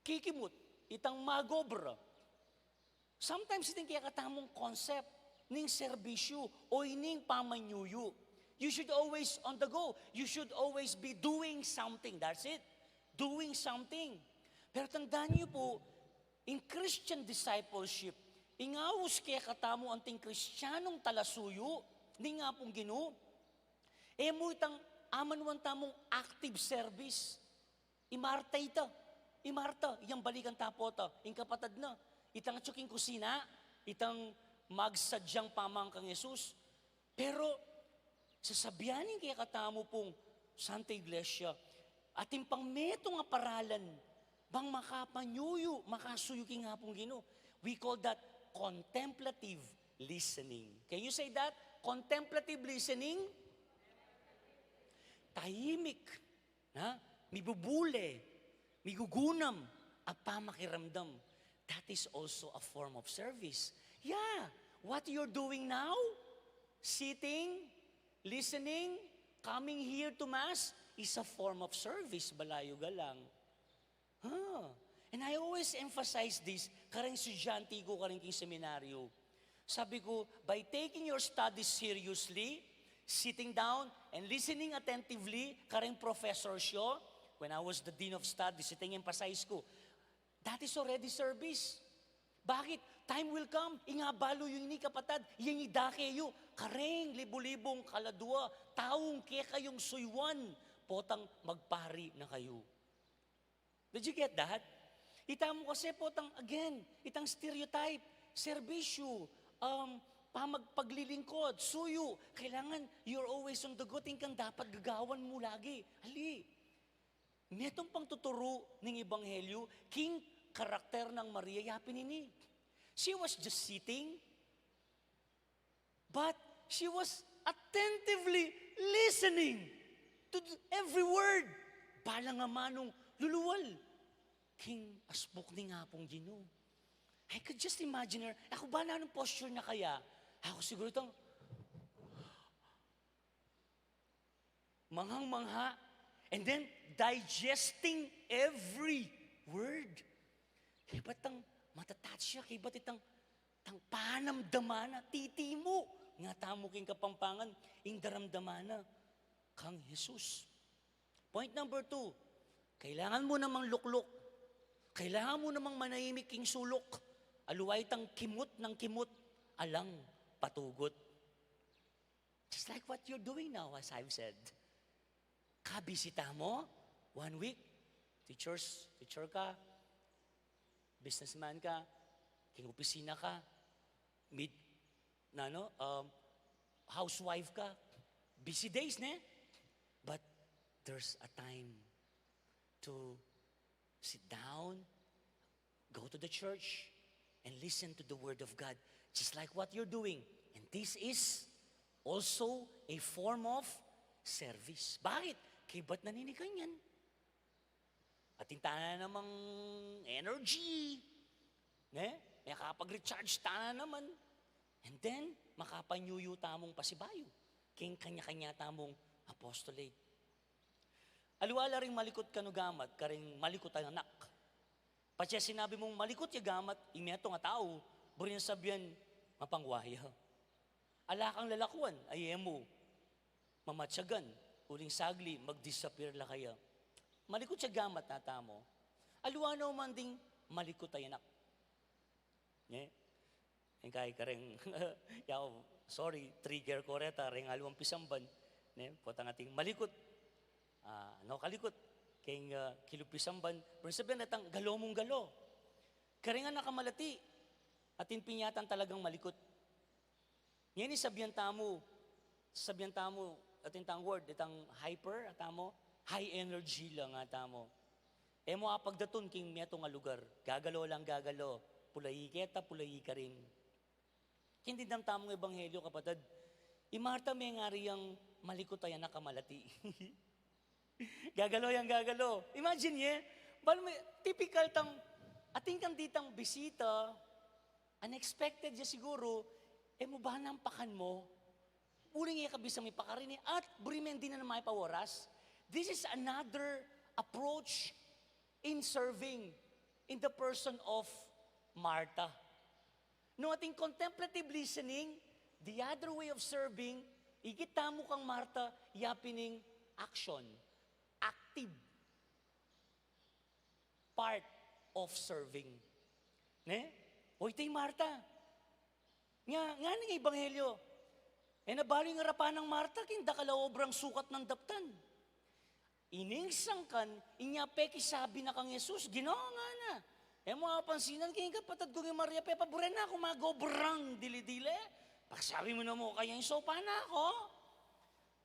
kikimut, itang mag-obra. Sometimes, iti ing kekatamung concept ning serbisyu o ining pamanyuyu. You should always on the go. You should always be doing something. That's it. Doing something. Pero tandaan niyo po, in Christian discipleship, ing aus kekatamu anting Kristiyanong talasuyu ning Apung Ginu, e mu itang amanuan tamung active service. I Marta ita. I Marta, yang balikan ta pu ta, ing kapatad na. Itang atsu king kusina, itang magsadyang pamang kang Jesus. Pero, sasabian ning kekatamu pung Santa Iglesia, atin pang metung a paralan, bang makapanyuyu, makasuyu king Apung Ginu. We call that contemplative listening. Can you say that? Contemplative listening? Tahimik. Na? Mibubule, migugunam a pamakiramdam. That is also a form of service. Yeah, what you're doing now, sitting, listening, coming here to Mass, is a form of service, balayu ga lang. Huh. And I always emphasize this, kareng estudyante ku, kareng king seminaryo. Sabi ku, by taking your studies seriously, sitting down and listening attentively, kareng professor siyo, when I was the dean of studies, ita ing emphasize ku, that is already service. Bakit? Time will come, ing abalu yu ini, kapatad, yang idake yu, kareng libu-libung kaladua, taung kekayung suyuan, potang magpari na kayu. Did you get that? Ita mu kasi potang, again, itang stereotype, serbisyu, um, pamag-, paglilingkod, suyu, kailangan you're always on the go, atin kang dapat gagawan mu lagi. Ali, metung pang tuturu ning ebanghelyu king karakter nang Maria yapin ini. She was just sitting, but she was attentively listening to every word. Bala nga manung luluwal king asbuk ning Apung Ginu. I could just imagine her. Aku, bala nung posture na kaya, aku siguru itang manghang-mangha, and then digesting every word. Kaybat itang matatouch ya, kaybat itang, itang panamdaman na, titimu nga tamu king Kapampangan, ing daramdaman na kang Jesus. Point number two, kailangan mu namang lukluk. Kailangan mu namang manahimik king suluk. Aliwa itang kimut nang kimut, alang patugut. Just like what you're doing now, as I've said. Kabisita mo, one week, teachers, teacher ka, businessman ka, king opisina ka, mid, na, no, um, housewife ka, busy days, ne? But there's a time to sit down, go to the church, and listen to the Word of God, just like what you're doing. And this is also a form of service. Bakit? Kaybat naninikan yan. Atin tana namang energy, ne? Makapag-recharge tana naman. And then, makapanyuyu tamung pasibayu king kanya-kanya tamung apostolate. Aliwa la ring malikut kanu gamat karing malikut a anak. Patse sinabi mung malikut ya gamat, ing metung a tau, buri nang sabian, mapangwa ya. Ala kang lalakwan, ay e mu mamatyagan, uling sagli, mag-disappear la kaya. Malikut ya gamat, natamu. Aliwa naman ding malikut a anak. Ne? Ing kay kareng, yaw, sorry, trigger ko reta, reng aliwang pisamban. Ne? Potang ating malikut. Ah, no, kalikut. Keng, ah, kilub pisamban. Pero sabian, datang galo mung galo. Kareng anak a malati, atin pinyatan talagang malikut. Ngeni sabian tamu, sabian tamu, atin tang word, itang hyper, atamu, high energy la, atamu. E mu apagdatun king metung a lugar, gagalo lang gagalo, pulayi keta, pulayi karin. Keng dimdam tamung ebanghelyo, kapatad, i Marta mengari yang malikut a anak a malati. Gagalo yang gagalo. Imagine ye, bal me, tipikal tang, atin kang ditang bisita, unexpected ya siguru, e mu ba nampakan mu? Uling e ka bisa mipakarin e, at buri meng dinan a mapaoras. This is another approach in serving in the person of Martha. Nung atin contemplative listening, the other way of serving, ikit tamu kang Martha, ya pin ing action, active part of serving. Ne? O ita i Martha. Nga, ngana ning ebanghelyo, e na balu ing arapan nang Martha king dakal a obrang sukat nang daptan. Ining sangkan, inya pekisabi na kang Jesus, Ginu, ngana, e mu apansinan king kapatad kung i Maria, pepaburen na kung mag-obrang dili-dili? Pakisabi mu na mu kaya ing saupan na ku.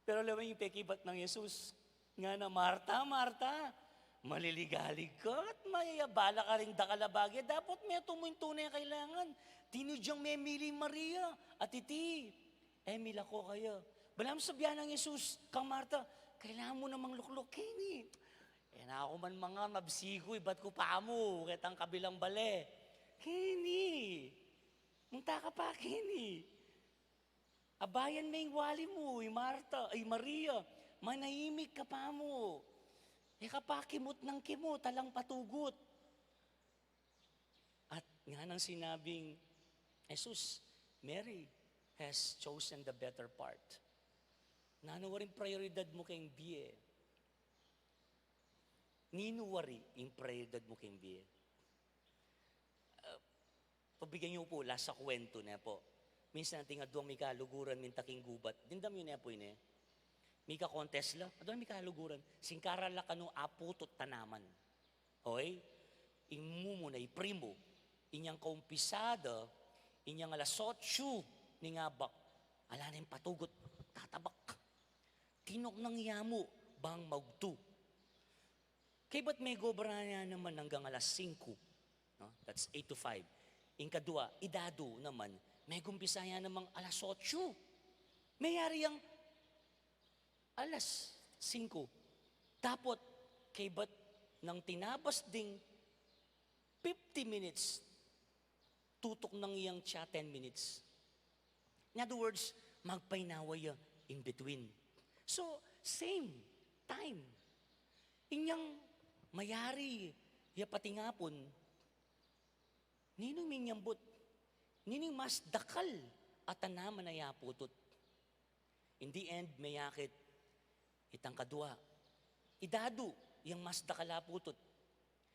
Pero lawen ing pekibat nang Jesus, ngana, Marta, Marta, maliligalig ka at mayayabala ka ring dakal a bage, dapot metung mu ing tune a kailangan. Tinu yang memili i Maria, at iti e milako kaya. Balamu sabian nang Jesus kang Marta, kailangan mu namang lukluk keni. E na ku man manga mabsiku, ibat ku pa mu ketang kabilang bale. Keni, munta ka pa keni. Abayan me ing wali mu, i Marta, i Maria, manahimik ka pa mu. E ka pa kimut nang kimut, alang patugut. At nganang sinabing Jesus, Mary has chosen the better part. Nanu waring prioridad mu keng bie? Ninu wari ing prioridad mu keng bie? Ah, pabigyan yu pu la sa kuwentu, ne pu. Minsan ating aduang mikaluguran minta king gubat. Dimdam yu ne pu ine. Mika-contest la, aduang mikaluguran. Singkaran la kanu apu tu't tanaman. Hoy, ing mumu na i primu, inyang kaumpisada, inyang alas otsu ning abak, ala neng patugut, tatabak. Tinuknang ya mu bang maugtu. Kaybat megobra ya naman anggang alas singku, no? That's eight to five. Ing kadua, idadu naman, megumpisa ya namang alas otso. Meyari yang alas singko. Dapot, kaybat nang tinabas ding fifty minutes, tutuknang yang siya ten minutes. In other words, magpainawa ya in between. So, same time. Inyang mayari ya patingapun, ninung minyambut, ninung mas dakal a tanaman a yaputut. In the end, meyakit itang kadua. Idadu yang mas dakal a putut.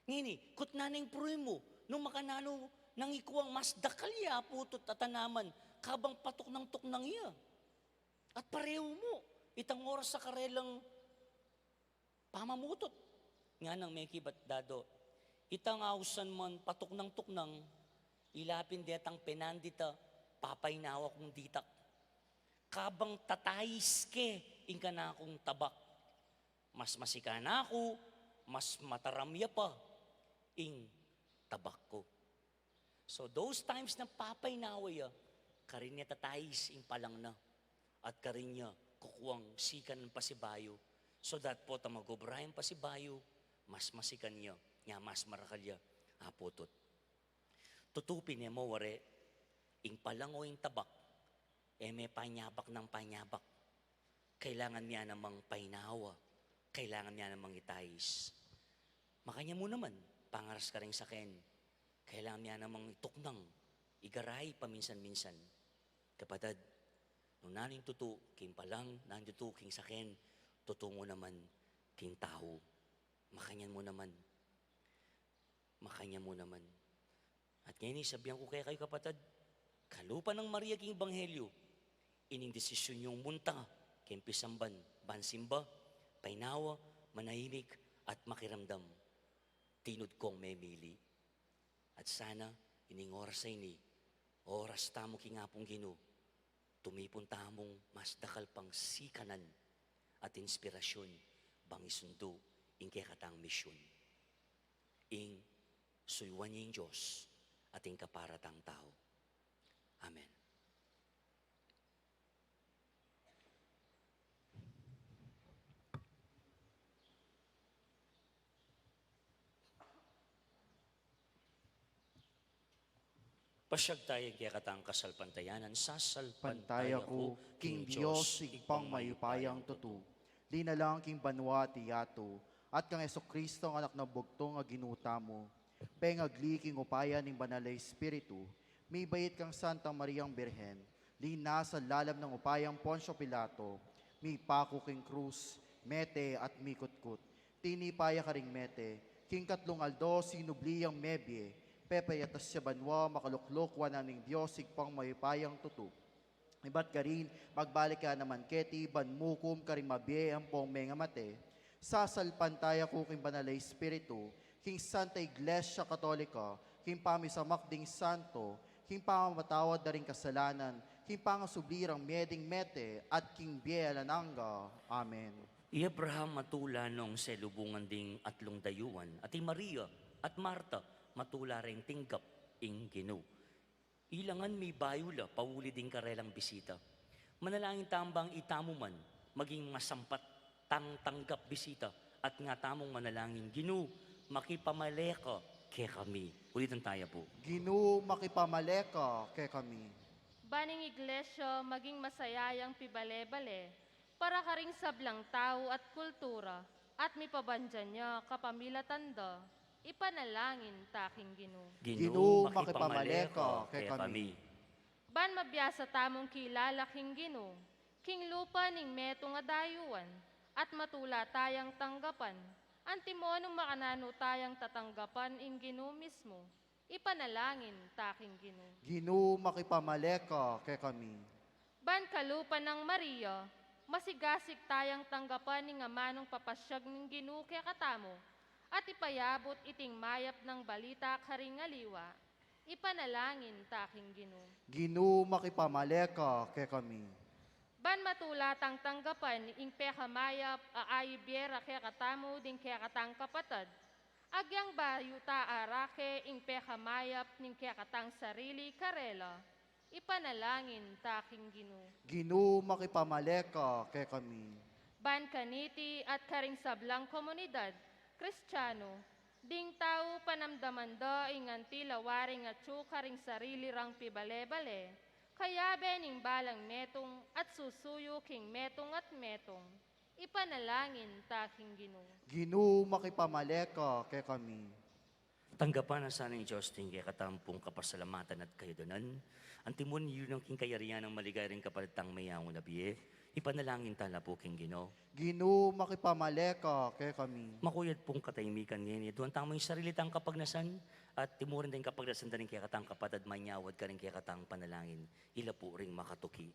Ngeni, kutnan ing pruy mu, nung makananu nang ikuang mas dakal ya putut a tanaman, kabang patuknang-tuknang ya. At parehu mu, itang oras a karelang pamamutut. Nganang mekibat dadu, itang ausan man patuknang-tuknang, ila pin detang penandit a papainawa kung ditak. Kabang tatais ke ing kanakung tabak, mas masikan aku, mas mataram ya pa ing tabak ku. So those times na papainawa ya, karin ya tatais ing palang na, at karin ya kukuang sikanan pasibayu, so that potang mag-obra yang pasibayu, mas masikan ya, nya mas marakal ya a putut. Tutu pin, e mo ware, ing palang o ing tabak, e me panyabak nang panyabak. Kailangan mi ya namang painawa, kailangan mi ya namang itais. Makanyan mu naman, pangaras karing saken, kailangan mi ya namang ituknang, igarai paminsan-minsan. Kapatad, nung nanu ing tutu king palang, nanu ing tutu king saken, tutu mu naman king tau. Makanyan mu naman. Makanyan mu naman. At ngeni, sabian ku kekayu, kapatad, kalupa nang Maria king Ebanghelyo, ining desisyun yung munta keng pisamban, ban simba, painawa, manahimik, at makiramdam, tinud kong memili. At sana, ining oras a ini, oras tamu king Apung Ginu, tumipun tamung mas dakal pang sikanan at inspirasyun, bang isundu ing kekatang misyun. Ing suyuan ya ing Dios at ing kapara tang tau. Amen. Pasyag taya king kekatang kasalpantayanan. Sasalpantaya ku king Dios, Ibpang mayupayang tutu, linalang king banua at yatu, at kang Jesucristo, a Anak nang bugtung a Ginu tamu, pengagli king upaya ning Banal a Espiritu, mibait kang Santa Mariang Birhen, linasa lalam ning upayang Poncio Pilato, mipaku king krus, mete at mikutkut. Tinipa ya karing mete, king katlung aldo sinubli yang mebie, pepayatas ya banua, makalukluk wanan ning Dios Ibpang mayupayang tutu. Ibat karin, magbalik ya naman keti ban mukum karing mabie ampong mengamate. Sasalpantaya ku king Banal a Espiritu, king Santa Iglesia Katolika, king pamisamak ding santo, king pamamatawad da ring kasalanan, king pangasubli rang mie ding mete, at king bie alang angga. Amen. I Abraham matula nung selubungan ding atlung dayuan, at i Maria at Marta matula reng tinggap ing Ginu. Ilangan mibayu la pauli ding karelang bisita. Manalangin tamu bang itamu man maging masampat tang tanggap bisita, at nga tamung manalangin, Ginu, makipamale ka kekami. Ulitan taya pu. Ginu, makipamale ka kekami. Ban ing Iglesia maging masaya yang pibale-bale para karing sablang tau at kultura, at mipabandian ya kapamilatan da, ipanalangin ta king Ginu. Ginu, makipamale ka kekami. Ban mabiasa tamung kilala king Ginu king lupa ning metung a dayuan, at matula tayang tanggapan, antimo nung makananu tayang tatanggapan ing Ginu mismu, ipanalangin ta king Ginu. Ginu, makipamale ka kekami. Ban kalupa nang Maria, masigasig tayang tanggapan ing amanung papasyag ning Ginu kekatamu, at ipayabut iting mayap nang balita karing aliwa, ipanalangin ta king Ginu. Ginu, makipamale ka kekami. Ban matula tang tanggapan ing pekamayap a aibie ra kekatamu ding kekatang kapatad, Agyang bayu ta arake ing pekamayap ning kekatang sarili karela, ipanalangin ta king Ginu. Ginu, makipamale ka kekami. Ban kaniti at karing sablang komunidad Kristiyanu, ding tau panamdaman da ing anti la waring atyu karing sarili rang pibale-bale, kayabe ning balang metung at susuyu king metung at metung, ipanalangin ta king Ginu. Ginu, makipamale ka kekami. Tanggapan na sa ning Dios ding kekatang pung kapasalamatan at kayadanan, anti mu ring yunang king kayarian nang maligaya ring kapatad tang meyaun a bie, ipanalangin ta la pu king Ginu. Ginu, makipamale ka kekami. Makuyad pung katahimikan ngeni, aduan tamu ing sarili tang kapagnasan, at timurin da ing kapagnasan da ring kekatang kapatad, manyawad karing kekatang panalangin, ila pu ring makatuki.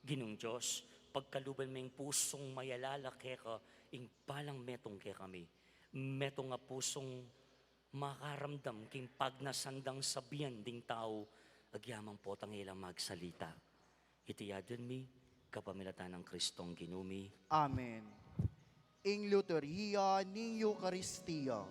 Ginung Dios, pagkaluban me ing pusung mayalala keka ing balang metung kekami. Metung a pusung makaramdam king pagnasan dang sabian ding tau, agyamang potang e la magsalita. Iti adwan mi kapamilatan nang Kristong Ginu mi. Amen. Ing liturhiya ning Eukaristia.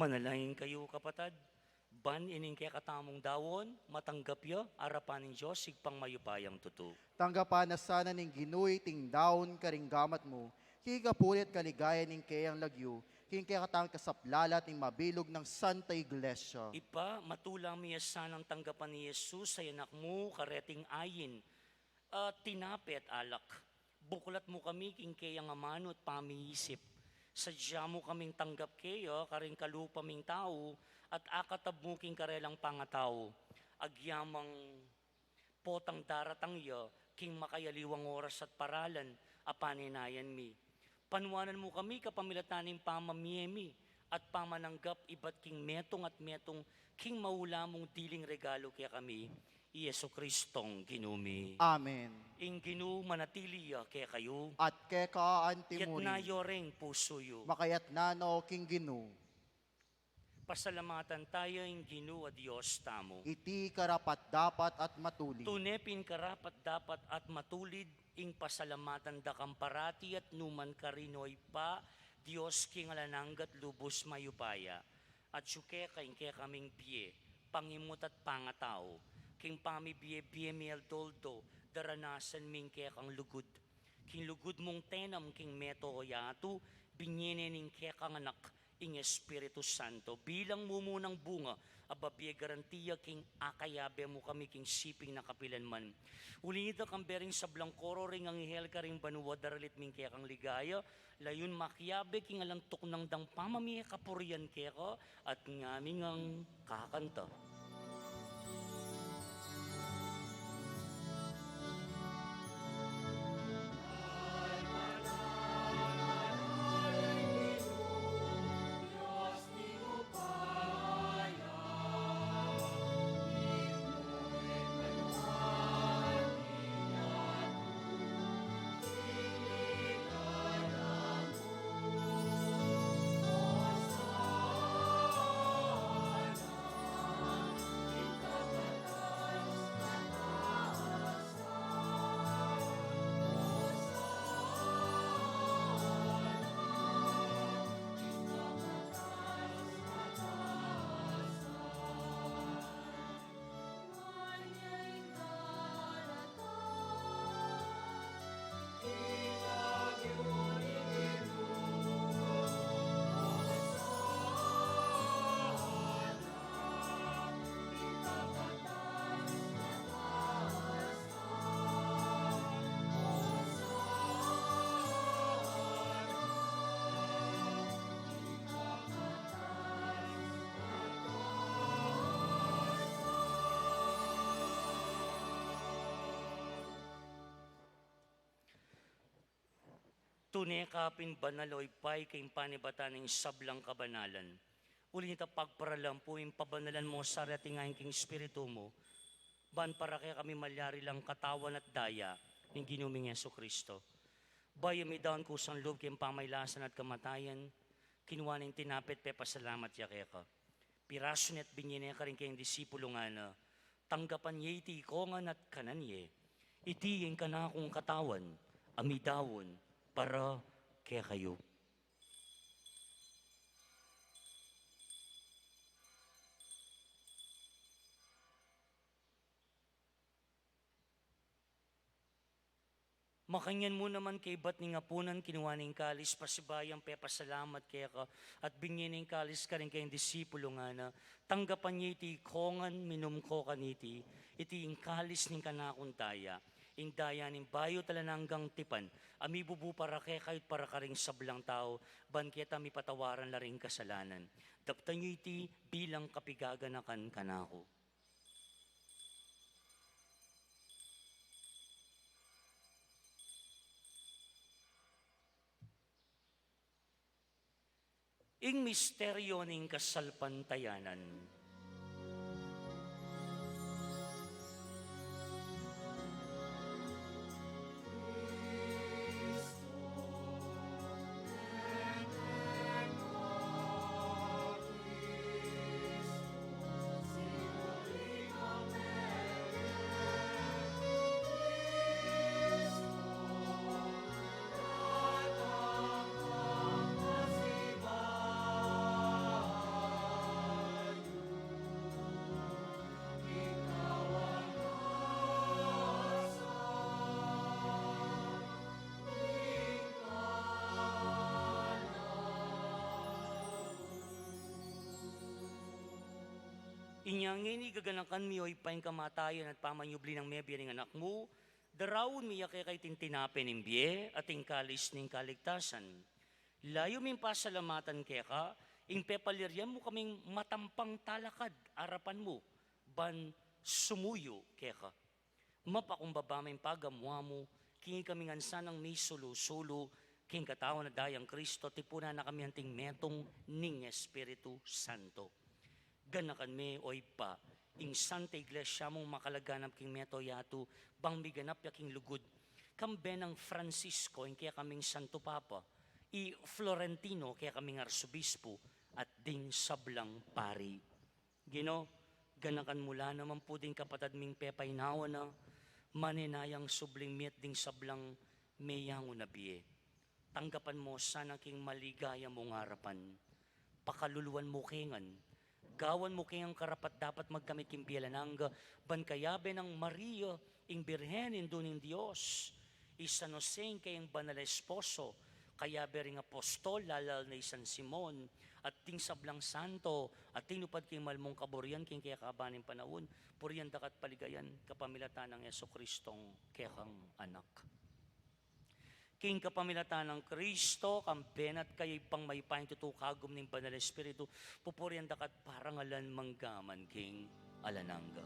Manalangin kayu, kapatad, ban ining kekatamung daun, matanggap ya arapan ning Dios, Ibpang mayupayang tutu. Tanggapan na sana ning Ginu iting daun karing gamat mu, king kapurian at kaligayan ning keyang lagyu, king kekatang kasaplalan at ning mabilug nang Santa Iglesia. Ibpa, matula mi ya sanang tanggapan i Jesus a Anak mu kareting ayin, a tinape at alak. Buklat mu kami king keyang amanu at pamiisip. Sadya mu kaming tanggap keya karing kalupa ming tau, at akatab mu king karelang pangatau, agyamang potang daratang ya king makayaliwang oras at paralan a paninayan mi. Panuanan mu kami kapamilatan ning pamamie mi at pamananggap ibat king metung at metung king maula mung diling regalu kekami, i Jesucristong Ginu mi. Amen. Ing Ginu manatili ya kekayu. At keka antimurin. Iyatas yu ring pusu yu. Makayatna no king Ginu. Pasalamatan taya ing Ginu a Dios tamu. Iti karapat-dapat at matulid. Tune pin karapat-dapat at matulid ing pasalamatan da kang parati at numan karin, o Ibpa, Dios king alang angga at lubus mayupaya. At atyu keka ing kekaming bie, pangimut at pangatau, king pamibie-bie mi aldo-aldo, daranasan mi ing kekang lugud. King lugud mung tenam king meto o yatu, binie ne ning kekang Anak, ing Espiritu Santo, bilang mumunang bunga a babie garantia king akayabe mu kami king siping na kapilan man. Uli nita, kambe ring sablang koro ring anghel karing banua, daralit mi ing kekang ligaya, layun makiabe king alang tuknang dang pamamie kapurian keka, at ngami ngang kakanta. Tune ka pin banal, o Ibpa, ika ing panibatan ning sablang kabanalan. Uli na nita, pagparalan pu ing pabanalan mu sa reti ngeni king Espiritu mu, ban para kekami malyari lang katawan at daya ning Ginu ming Jesucristo. Bayu midaun kusang lub king pamailasan at kamatayan, kinua ne ing tinape at pepasalamat ya keka. Pirasu ne at binie ne karing kayang disipulu, ngana: Tanggapan ye iti ikongan at kanan ye. Iti ing kanakung katawan a midaun para kekayu. Makanyan mu naman kaibat ning apunan, kinua ne ing kalis, pasibayu yang pepasalamat keka at binie ne ing kalis karing kayang disipulu, ngana: Tanggapan ye iti ikongan, minum ko kaniti, iti ing kalis ning kanakung daya, ing daya ning bayu at alang anggang tipan, a mibubu para kekayu at para karing sablang tau, ban keta mipatawaran la ring kasalanan. Daptan yu iti bilang kapigaganakan kanaku. Ing misteryu ning kasalpantayanan. Inya ngeni, gaganakan mi, o Ibpa, ing kamatayan at pamanyubli nang mebie ning Anak mu, daraun mi ya keka iting tinape ning bie at ing kalis ning kaligtasan. Layu ming pasalamatan keka, ing pepaliryan mu kaming matampang talakad arapan mu, ban sumuyu keka. Mapakumbaba ming pagamuan mu, king ikami ngan sanang misulu-sulu, king katawan a dayang Kristo, tipunan na kami anting metung ning Espiritu Santo. Ganakan me, o Ibpa, ing Santa Iglesia mung makalaganap king mabilug a yatu, bang miganap ya king lugud, kambe nang Francisco, ing kekaming Santo Papa, i Florentino, kekaming Arsobispo, at ding sablang pari. Ginu, ganakan mu la naman pu ding kapatad ming pepainawa na, manenayang subling miet ding sablang meyangu na bie. Tanggapan mu sana king maligaya mung arapan. Pakaluluan mu ke ngan. Gawan mu ke ngan karapat-dapat magkamit king bie alang angga, ban kayabe nang Maria, ing Birhen, Indu ning Dios, i San Jose, ing kayang banal a esposo, kayabe ring apostol, lalal na i San Simon, at ding sablang santo, a tinupad king mal mung kaburian king kekaban ning panaun, purian da ka at paligayan, kapamilatan nang Jesucristong kekang Anak. King kapamilatan nang Kristo, kambe na at kaya, Ibpang mayupayang tutu, kagum ning Banal a Espiritu, pupurian da ka at parangalan mangga man king alang angga.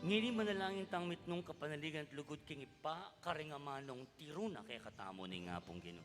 Ngeni manalangin tang mitmung kapanaligan at lugud king Ibpa, karing amanung tiru na kekatamu ning Apung Ginu.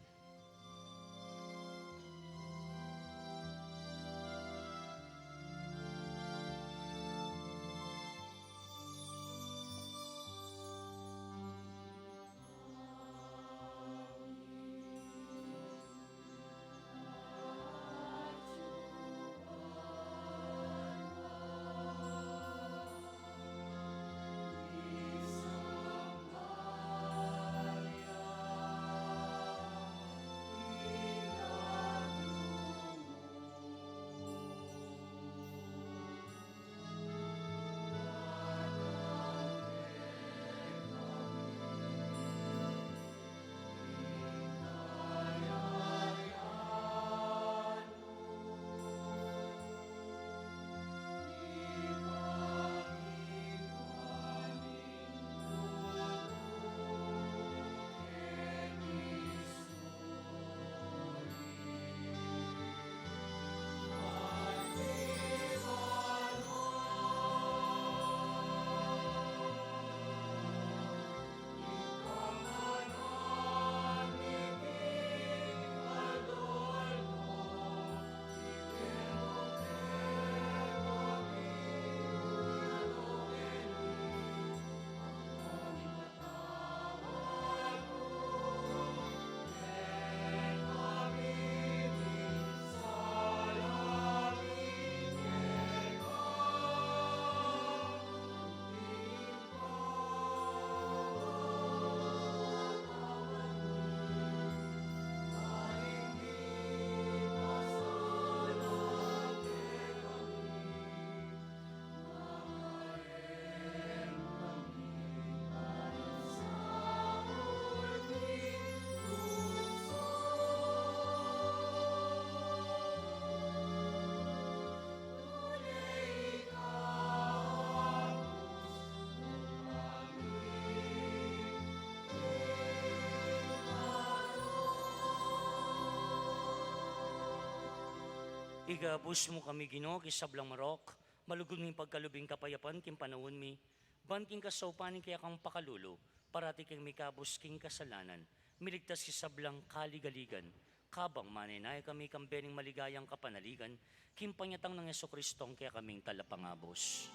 Ikabus mu kami, Ginu, king sablang marok, malugud ming pagkalub ing kapayapan king panaun mi, ban king kasaupan ning kekang pakalulu, parati kaming mikabus king kasalanan, miligtas king sablang kaligaligan, kabang manenaya kami kambe ning maligayang kapanaligan, king panyatang nang Jesucristong kekaming Talapangabus.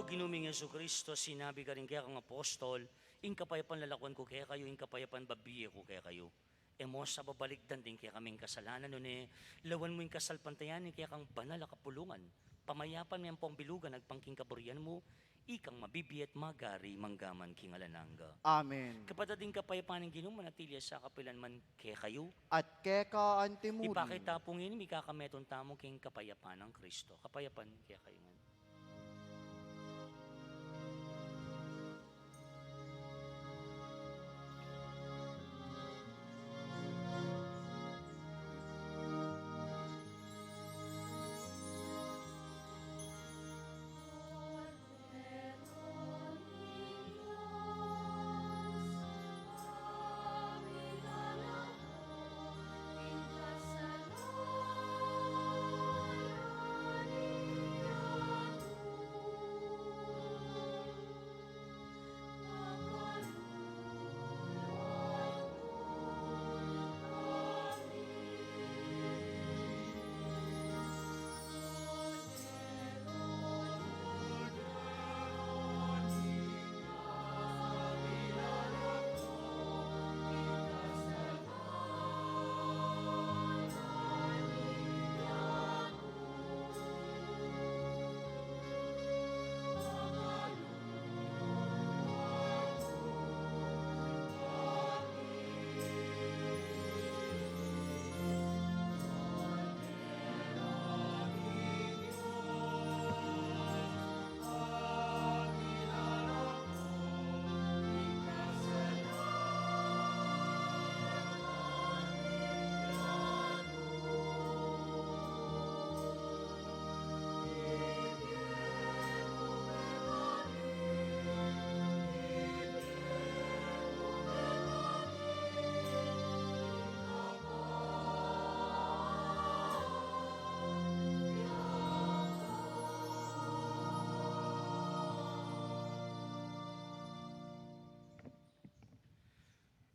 Ginu ming Jesucristo, sinabi karing kekang apostol, ing kapayapan lalakuan ku kekayu, ing kapayapan bibie ku kekayu. E mu sa babalikdan ding kekaming kasalanan, nune lawan mu ing kasalpantayanan ning kekang banal a kapulungan. Pamayapan me ampong bilugan agpang king kaburian mu, ikang mabibie at magari mangga man king alang angga. Amen. Kapatad, ing kapayapan ning Ginu manatili sa kapilan man kekayu. At keka antimurin. Ipakit ta pu ngeni, mikakametung tamu king kapayapan nang Kristo. Kapayapan kekayu ngan.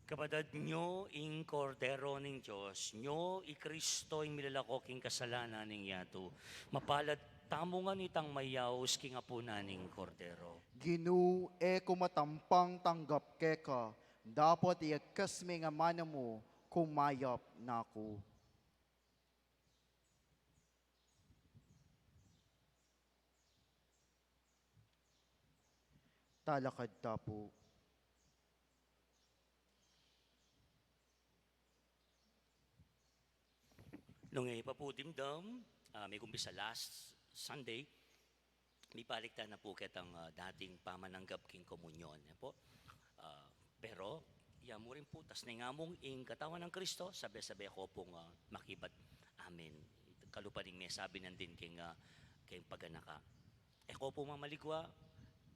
Kapatad, nyo ing Kordero ning Dios, nyo i Kristo ing milalako king kasalanan ning yatu. Mapalad tamu ngan itang mayaus king apunan ning Kordero. Ginu, e ku matampang tanggap keka, dapot iyagkas me ing amanu mu, kumayap na ku. Talakad ta pu. Nung e pa pu dimdam, ah, mikumpisa last Sunday, mibalik ta na pu ketang, ah, dating pamananggap king komunyon, e pu. Ah, pero, ya mu rin pu, tas ne nga mung ing katawan nang Kristo, sabe-sabe ko pung, ah, makibat amin. Kalupa ning mesabi nandin king, ah, king paganaka. E ko pu mamaligwa,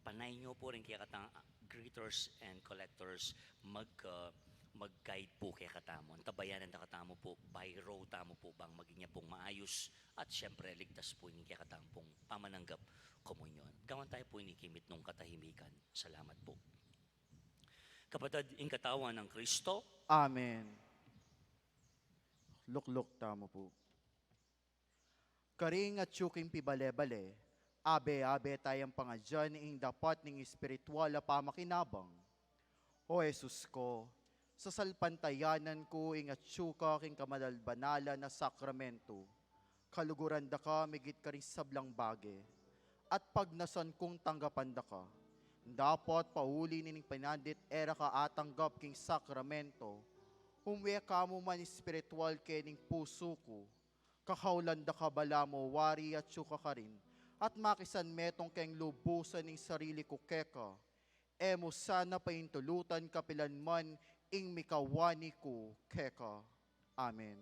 panay nyo pu ring kekatang, ah, greeters and collectors mag, ah, mag-guide pu kekatamu. Antabayanan da katamu pu, by row tamu pu bang maging ya pung maayus at siyempre ligtas pu ing kekatamu pung pamananggap komunyon. Gawan tayu pu ini king mitmung katahimikan. Salamat pu. Kapatad, ing katawan nang Kristo. Amen. Lukluk tamu pu. Karing atyu king pibale-bale, abe-abe tayang pangadyan ing dapat ning espiritual a pamakinabang. O Jesus ko, sasalpantayanan ku ing atyu ka king kabanal-banalan a sakramento. Kaluguran da ka migit karing sablang bage, at pagnasan kung tanggapan da ka. Dapot pauli ning panandit e ra ka atanggap king sakramento, umwe ka mu man espiritual kening pusu ku. Kakaulan da ka balamu wari atyu ka karin, at makisan metung keng lubusan ing sarili ku keka. E mu sana paintulutan kapilan man ing mikawani ku keka. Amen.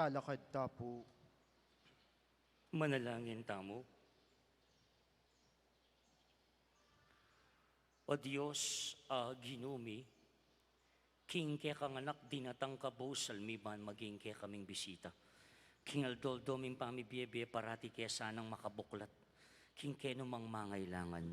Talakad ta pu. Manalangin tamu. O Dios, a Ginu mi, king kekang anak dinatang ka busal mi ban maging kekaming bisita. King aldo-aldo ming pamibie-bie parati ke sanang makabuklat king kenu mang mangailangan.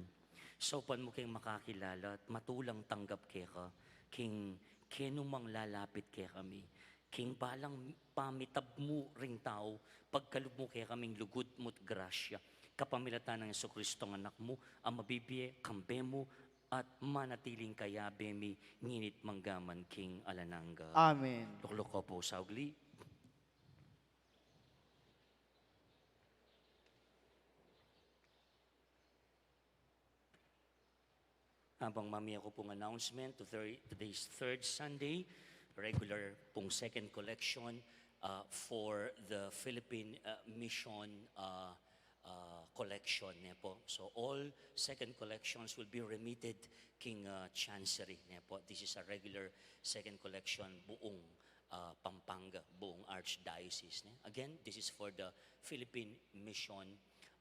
Saupan mu keng makakilala at matulang tanggap keka king kenu mang lalapit kekami. King balang pamitab mu ring tau, pagkalub mu kekaming lugud mu't grasya. Kapamilatan nang Jesucristong Anak mu, a mabibie kambe mu at manatiling kayabe mi, ngeni't mangga man king alang angga. Amen. Lukluk ko pu sa ugli. Abang mamie ku pung announcement, to thir-, today's third Sunday, regular pung second collection, uh, for the Philippine, uh, Mission, uh, uh, collection, ne po. So all second collections will be remitted king, uh, Chancery, ne po. This is a regular second collection buong, uh, Pampanga, buong Archdiocese, ne. Again, this is for the Philippine Mission,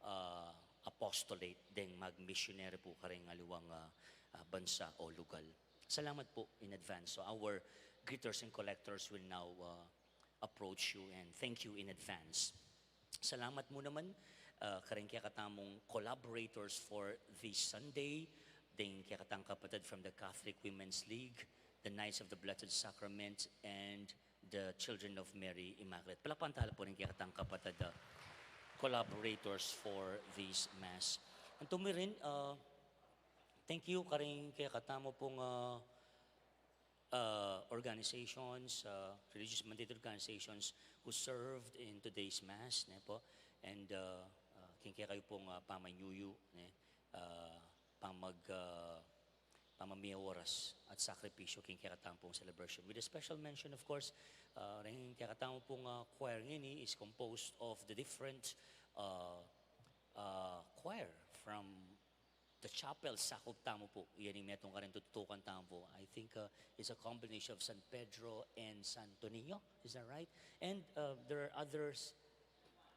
uh, Apostolate, deng magmisyonero po karing aliwang, uh, uh, bansa o lugal. Salamat po in advance. So our greeters and collectors will now, uh, approach you and thank you in advance. Salamat mu naman, uh, karing kekatamung collaborators for this Sunday, deng kekatang kapatad from the Catholic Women's League, the Knights of the Blessed Sacrament, and the Children of Mary Immaculate. Palakpakan ta la pu ring kekatang kapatad, uh, collaborators for this Mass. Antu mi rin, uh, thank you karing kekatamu pung, uh, uh, organizations, uh, religious mandated organizations who served in today's Mass, ne po? And, uh, uh, king kekayu pung, uh, pamanyuyu, ne? Uh, pamag-, uh, pamamie oras at sakripisyo king kekatamu pung celebration. With a special mention, of course, uh, ring kekatamu pung, uh, choir ngeni is composed of the different, uh, uh, choir from the chapel, sakup tamu pu. Yan ing metung karin tututukan tamu pu. I think, uh, it's a combination of San Pedro and Santo Niño. Is that right? And, uh, there are others.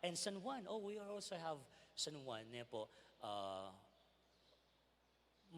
And San Juan. Oh, we also have San Juan, ne po. Uh,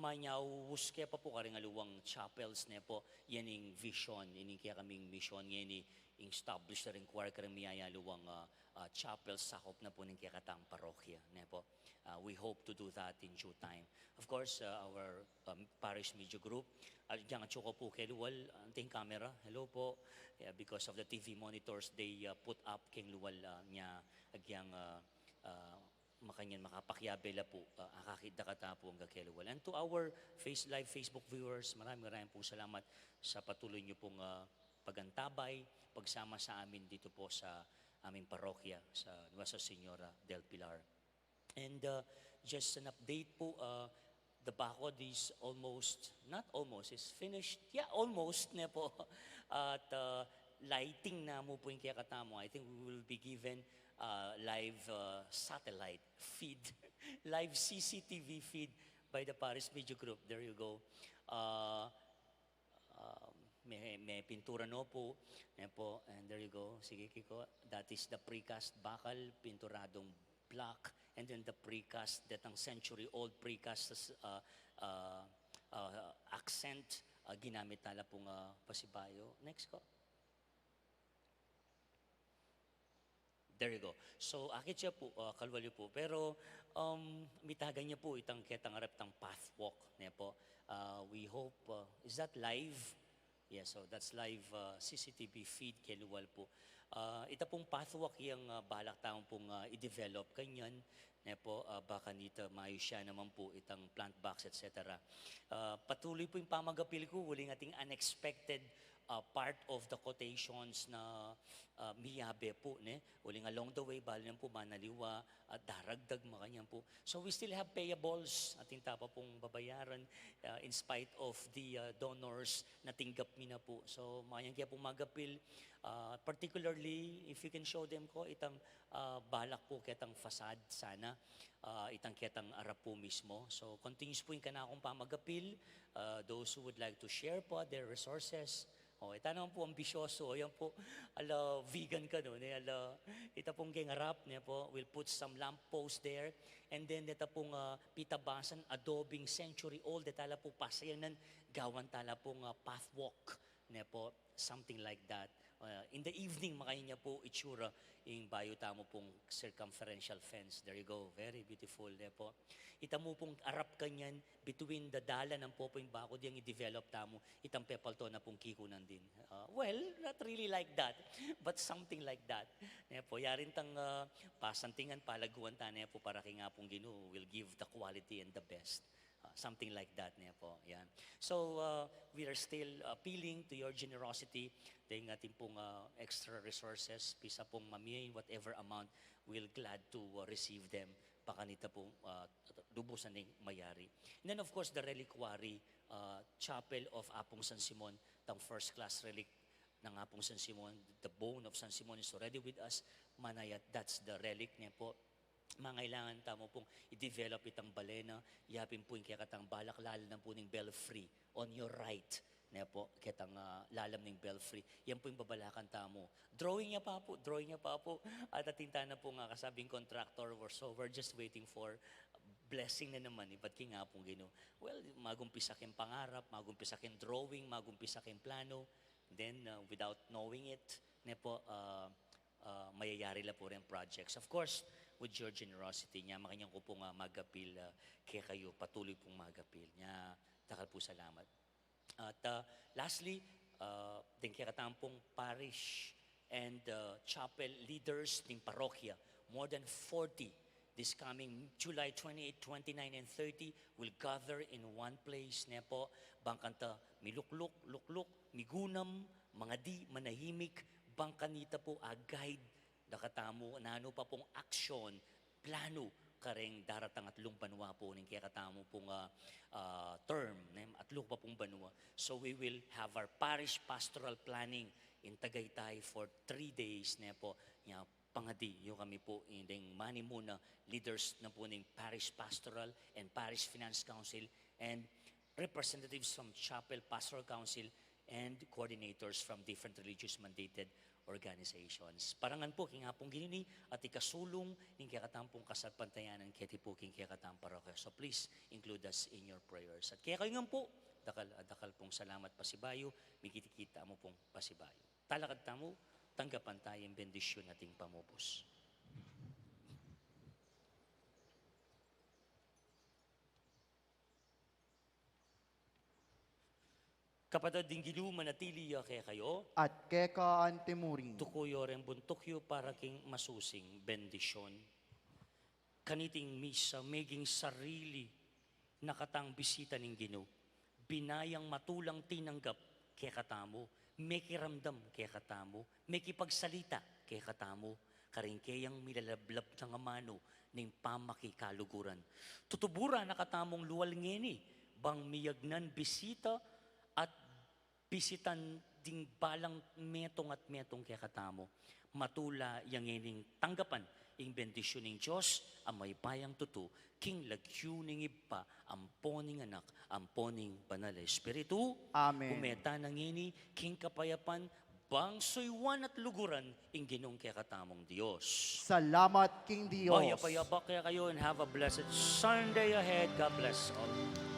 manyaus ke pa pu karing aliwang chapels, ne po. Yan ing vision, yan ing kekaming mission, yan ing establish na ring choir karing miyayaliwang, uh, uh, chapels, sakup na pu ning kekatang parokya, ne po. Uh, we hope to do that in due time. Of course, uh, our, um, parish media group, uh, yang atyu ko pu kelual, uh, anting camera, hello po. Yeah, because of the T V monitors, they, uh, put up keng lual, uh, nya agyang, uh, uh, makanyan makapakiabe la pu, uh, akakit da katamu pu angga kelual. And to our face-, live Facebook viewers, maraming, maraming pong salamat sa patuloy niyo pong, uh, pagantabay, pagsama sa amin dito po sa aming parokya, sa Nuestra Señora del Pilar. And, uh, just an update po, uh, the bakod is almost, not almost, is finished. Yeah, almost, ne po. At, uh, lighting na mu po ing kekatamu. I think we will be given, uh, live, uh, satellite feed, live C C T V feed by the Parish Media Group. There you go. Uh, Um, me, me pintura no po, ne po, and there you go. Sige, Kiko, that is the precast bakal, pinturadong black, and then the precast, detang century-old precast, uh, uh, uh, accent, uh, ginamit na la pung, uh, pasibayu. Next ko. There you go. So, akit ya pu, uh, kalual yu pu. Pero, um, mitagan ya pu itang ketang arap tang pathwalk, ne po. Uh, we hope, uh, is that live? Yeah, so that's live, uh, C C T V feed kelual pu. Uh, ita pung pathwalk yang, uh, balak tamu pung, uh, i-develop kanyan, ne po, uh, baka nita mayus ya naman pu itang plant box, et cetera. Uh, patuloy pu ing pamagapil ku, uling ating unexpected, uh, part of the quotations na, uh, miyabe pu, ne? Uling along the way, bali naman pu manaliwa at daragdag, makanyan pu. So we still have payables, atin ta pa pung babayaran, uh, in spite of the, uh, donors na tinggap mi na pu. So makanyan kaya pung magapil, uh, particularly if you can show them ko, itang, uh, balak pu ketang facade sana, uh, itang ketang arap pu mismo. So continuous pu ing kanakung pamagapil, uh, those who would like to share po their resources, O, ita naman po, ambisyoso. Yan po, ala, vegan ka, no? Ne, ala, ita pong geng arap, ne po, we'll put some lamp post there. And then, ita pong, ah, pitabasan, adobing century old, ita la po, pasayanan, gawan ta la pong, ah, path walk, ne po, something like that. Ah, in the evening, makanyan ya po itsura, ing bayu tamu pong circumferential fence. There you go. Very beautiful, ne po. Ita mu pong arap kanyan, between the dalan, ampo pu ing baku diyang i-develop tamu, itang pepalto na pung kikunan din. Ah, well, not really like that, but something like that. Ne po, yari tang, ah, pasantingan, palaguan ta, ne po, para king Apung Ginu will give the quality and the best. Ah, something like that, ne po. Yan. So, ah, we are still appealing to your generosity. Deng atin pung, ah, extra resources, bisa pung mamie in whatever amount, we'll glad to, ah, receive them. Pakanita pung, ah, lubusan ning mayari. And then, of course, the reliquary, uh, Chapel of Apung San Simon, tang first class relic nang Apung San Simon, the bone of San Simon is already with us. Manayat, that's the relic, ne po. Mangailangan tamu pung i-develop itang bale na, yapin pu ing kekatang balak lalam na pu ning belfry, on your right, ne po, ketang, ah, lalam ning belfry. Yan po ing babalakan tamu. Drawing ya pa po, drawing ya pa po. At atin tana pung, ah, kasabing contractor, we're, so we're just waiting for blessing na naman, ibat king Apung Ginu. Well, magumpisa keng pangarap, magumpisa keng drawing, magumpisa keng plano. Then, uh, without knowing it, ne po, uh, uh, mayayari la po ring projects. Of course, with your generosity, nya makanyan ku pung, uh, mag-appeal, uh, kekayu, patuloy pung mag-appeal. Nya, dakal pu salamat. At, uh, lastly, uh, deng kekatamung parish and, uh, chapel leaders ning parokya, more than forty, this coming July twenty-eight, twenty-nine, and thirty, will gather in one place, ne po, bang kanta milukluk, lukluk, migunam, mangadi, manahimik, bang kanita pu a-guide da katamu, nanu pa pung action, plano, kareng daratang atlung banua pu ning kekatamu pung, ah, ah, term, ne, atlu pa pung banua. So we will have our parish pastoral planning in Tagaytay for three days, ne po. Nya, pangadi yu kami pu, deng manimuna, leaders na pu ning parish pastoral and parish finance council and representatives from chapel, pastoral council, and coordinators from different religious mandated organizations. Para ngan pu king Apung Ginu ini at ikasulung ning kekatamung kasalpantayanan keti pu king kekatamung parokya. So please include us in your prayers. At kekayu ngan pu, dakal, dakal pung salamat pasibayu, migit-git tamu pung pasibayu. Talakad tamu, tanggapan taya ing bendisyun ating pamubus. Kapatad, ing Ginu manatili ya kekayu. At keka antimurin. Tuku yu reng buntuk yu para king masusing bendisyun. Kaniting misa, meging sarili na katang bisita ning Ginu. Binayang matulang tinanggap kekatamu, mekiramdam kekatamu, mekipagsalita kekatamu, karing keyang milalablab nang amanu ning pamakikaluguran. Tutuburan na katamung lual ngeni, bang miyagnan bisita at bisitan ding balang metung at metung kekatamu. Matula yang ngening tanggapan ing bendisyun ning Dios a mayupayang tutu, king lagyu ning Ibpa, ampo ning Anak, ampo ning Banal a Espiritu. Amen. Ume tana ngeni king kapayapan, bang suyuan at luguran ing Ginung kekatamung Dios. Salamat king Dios. Mayap a yabak kekayu and have a blessed Sunday ahead. God bless all.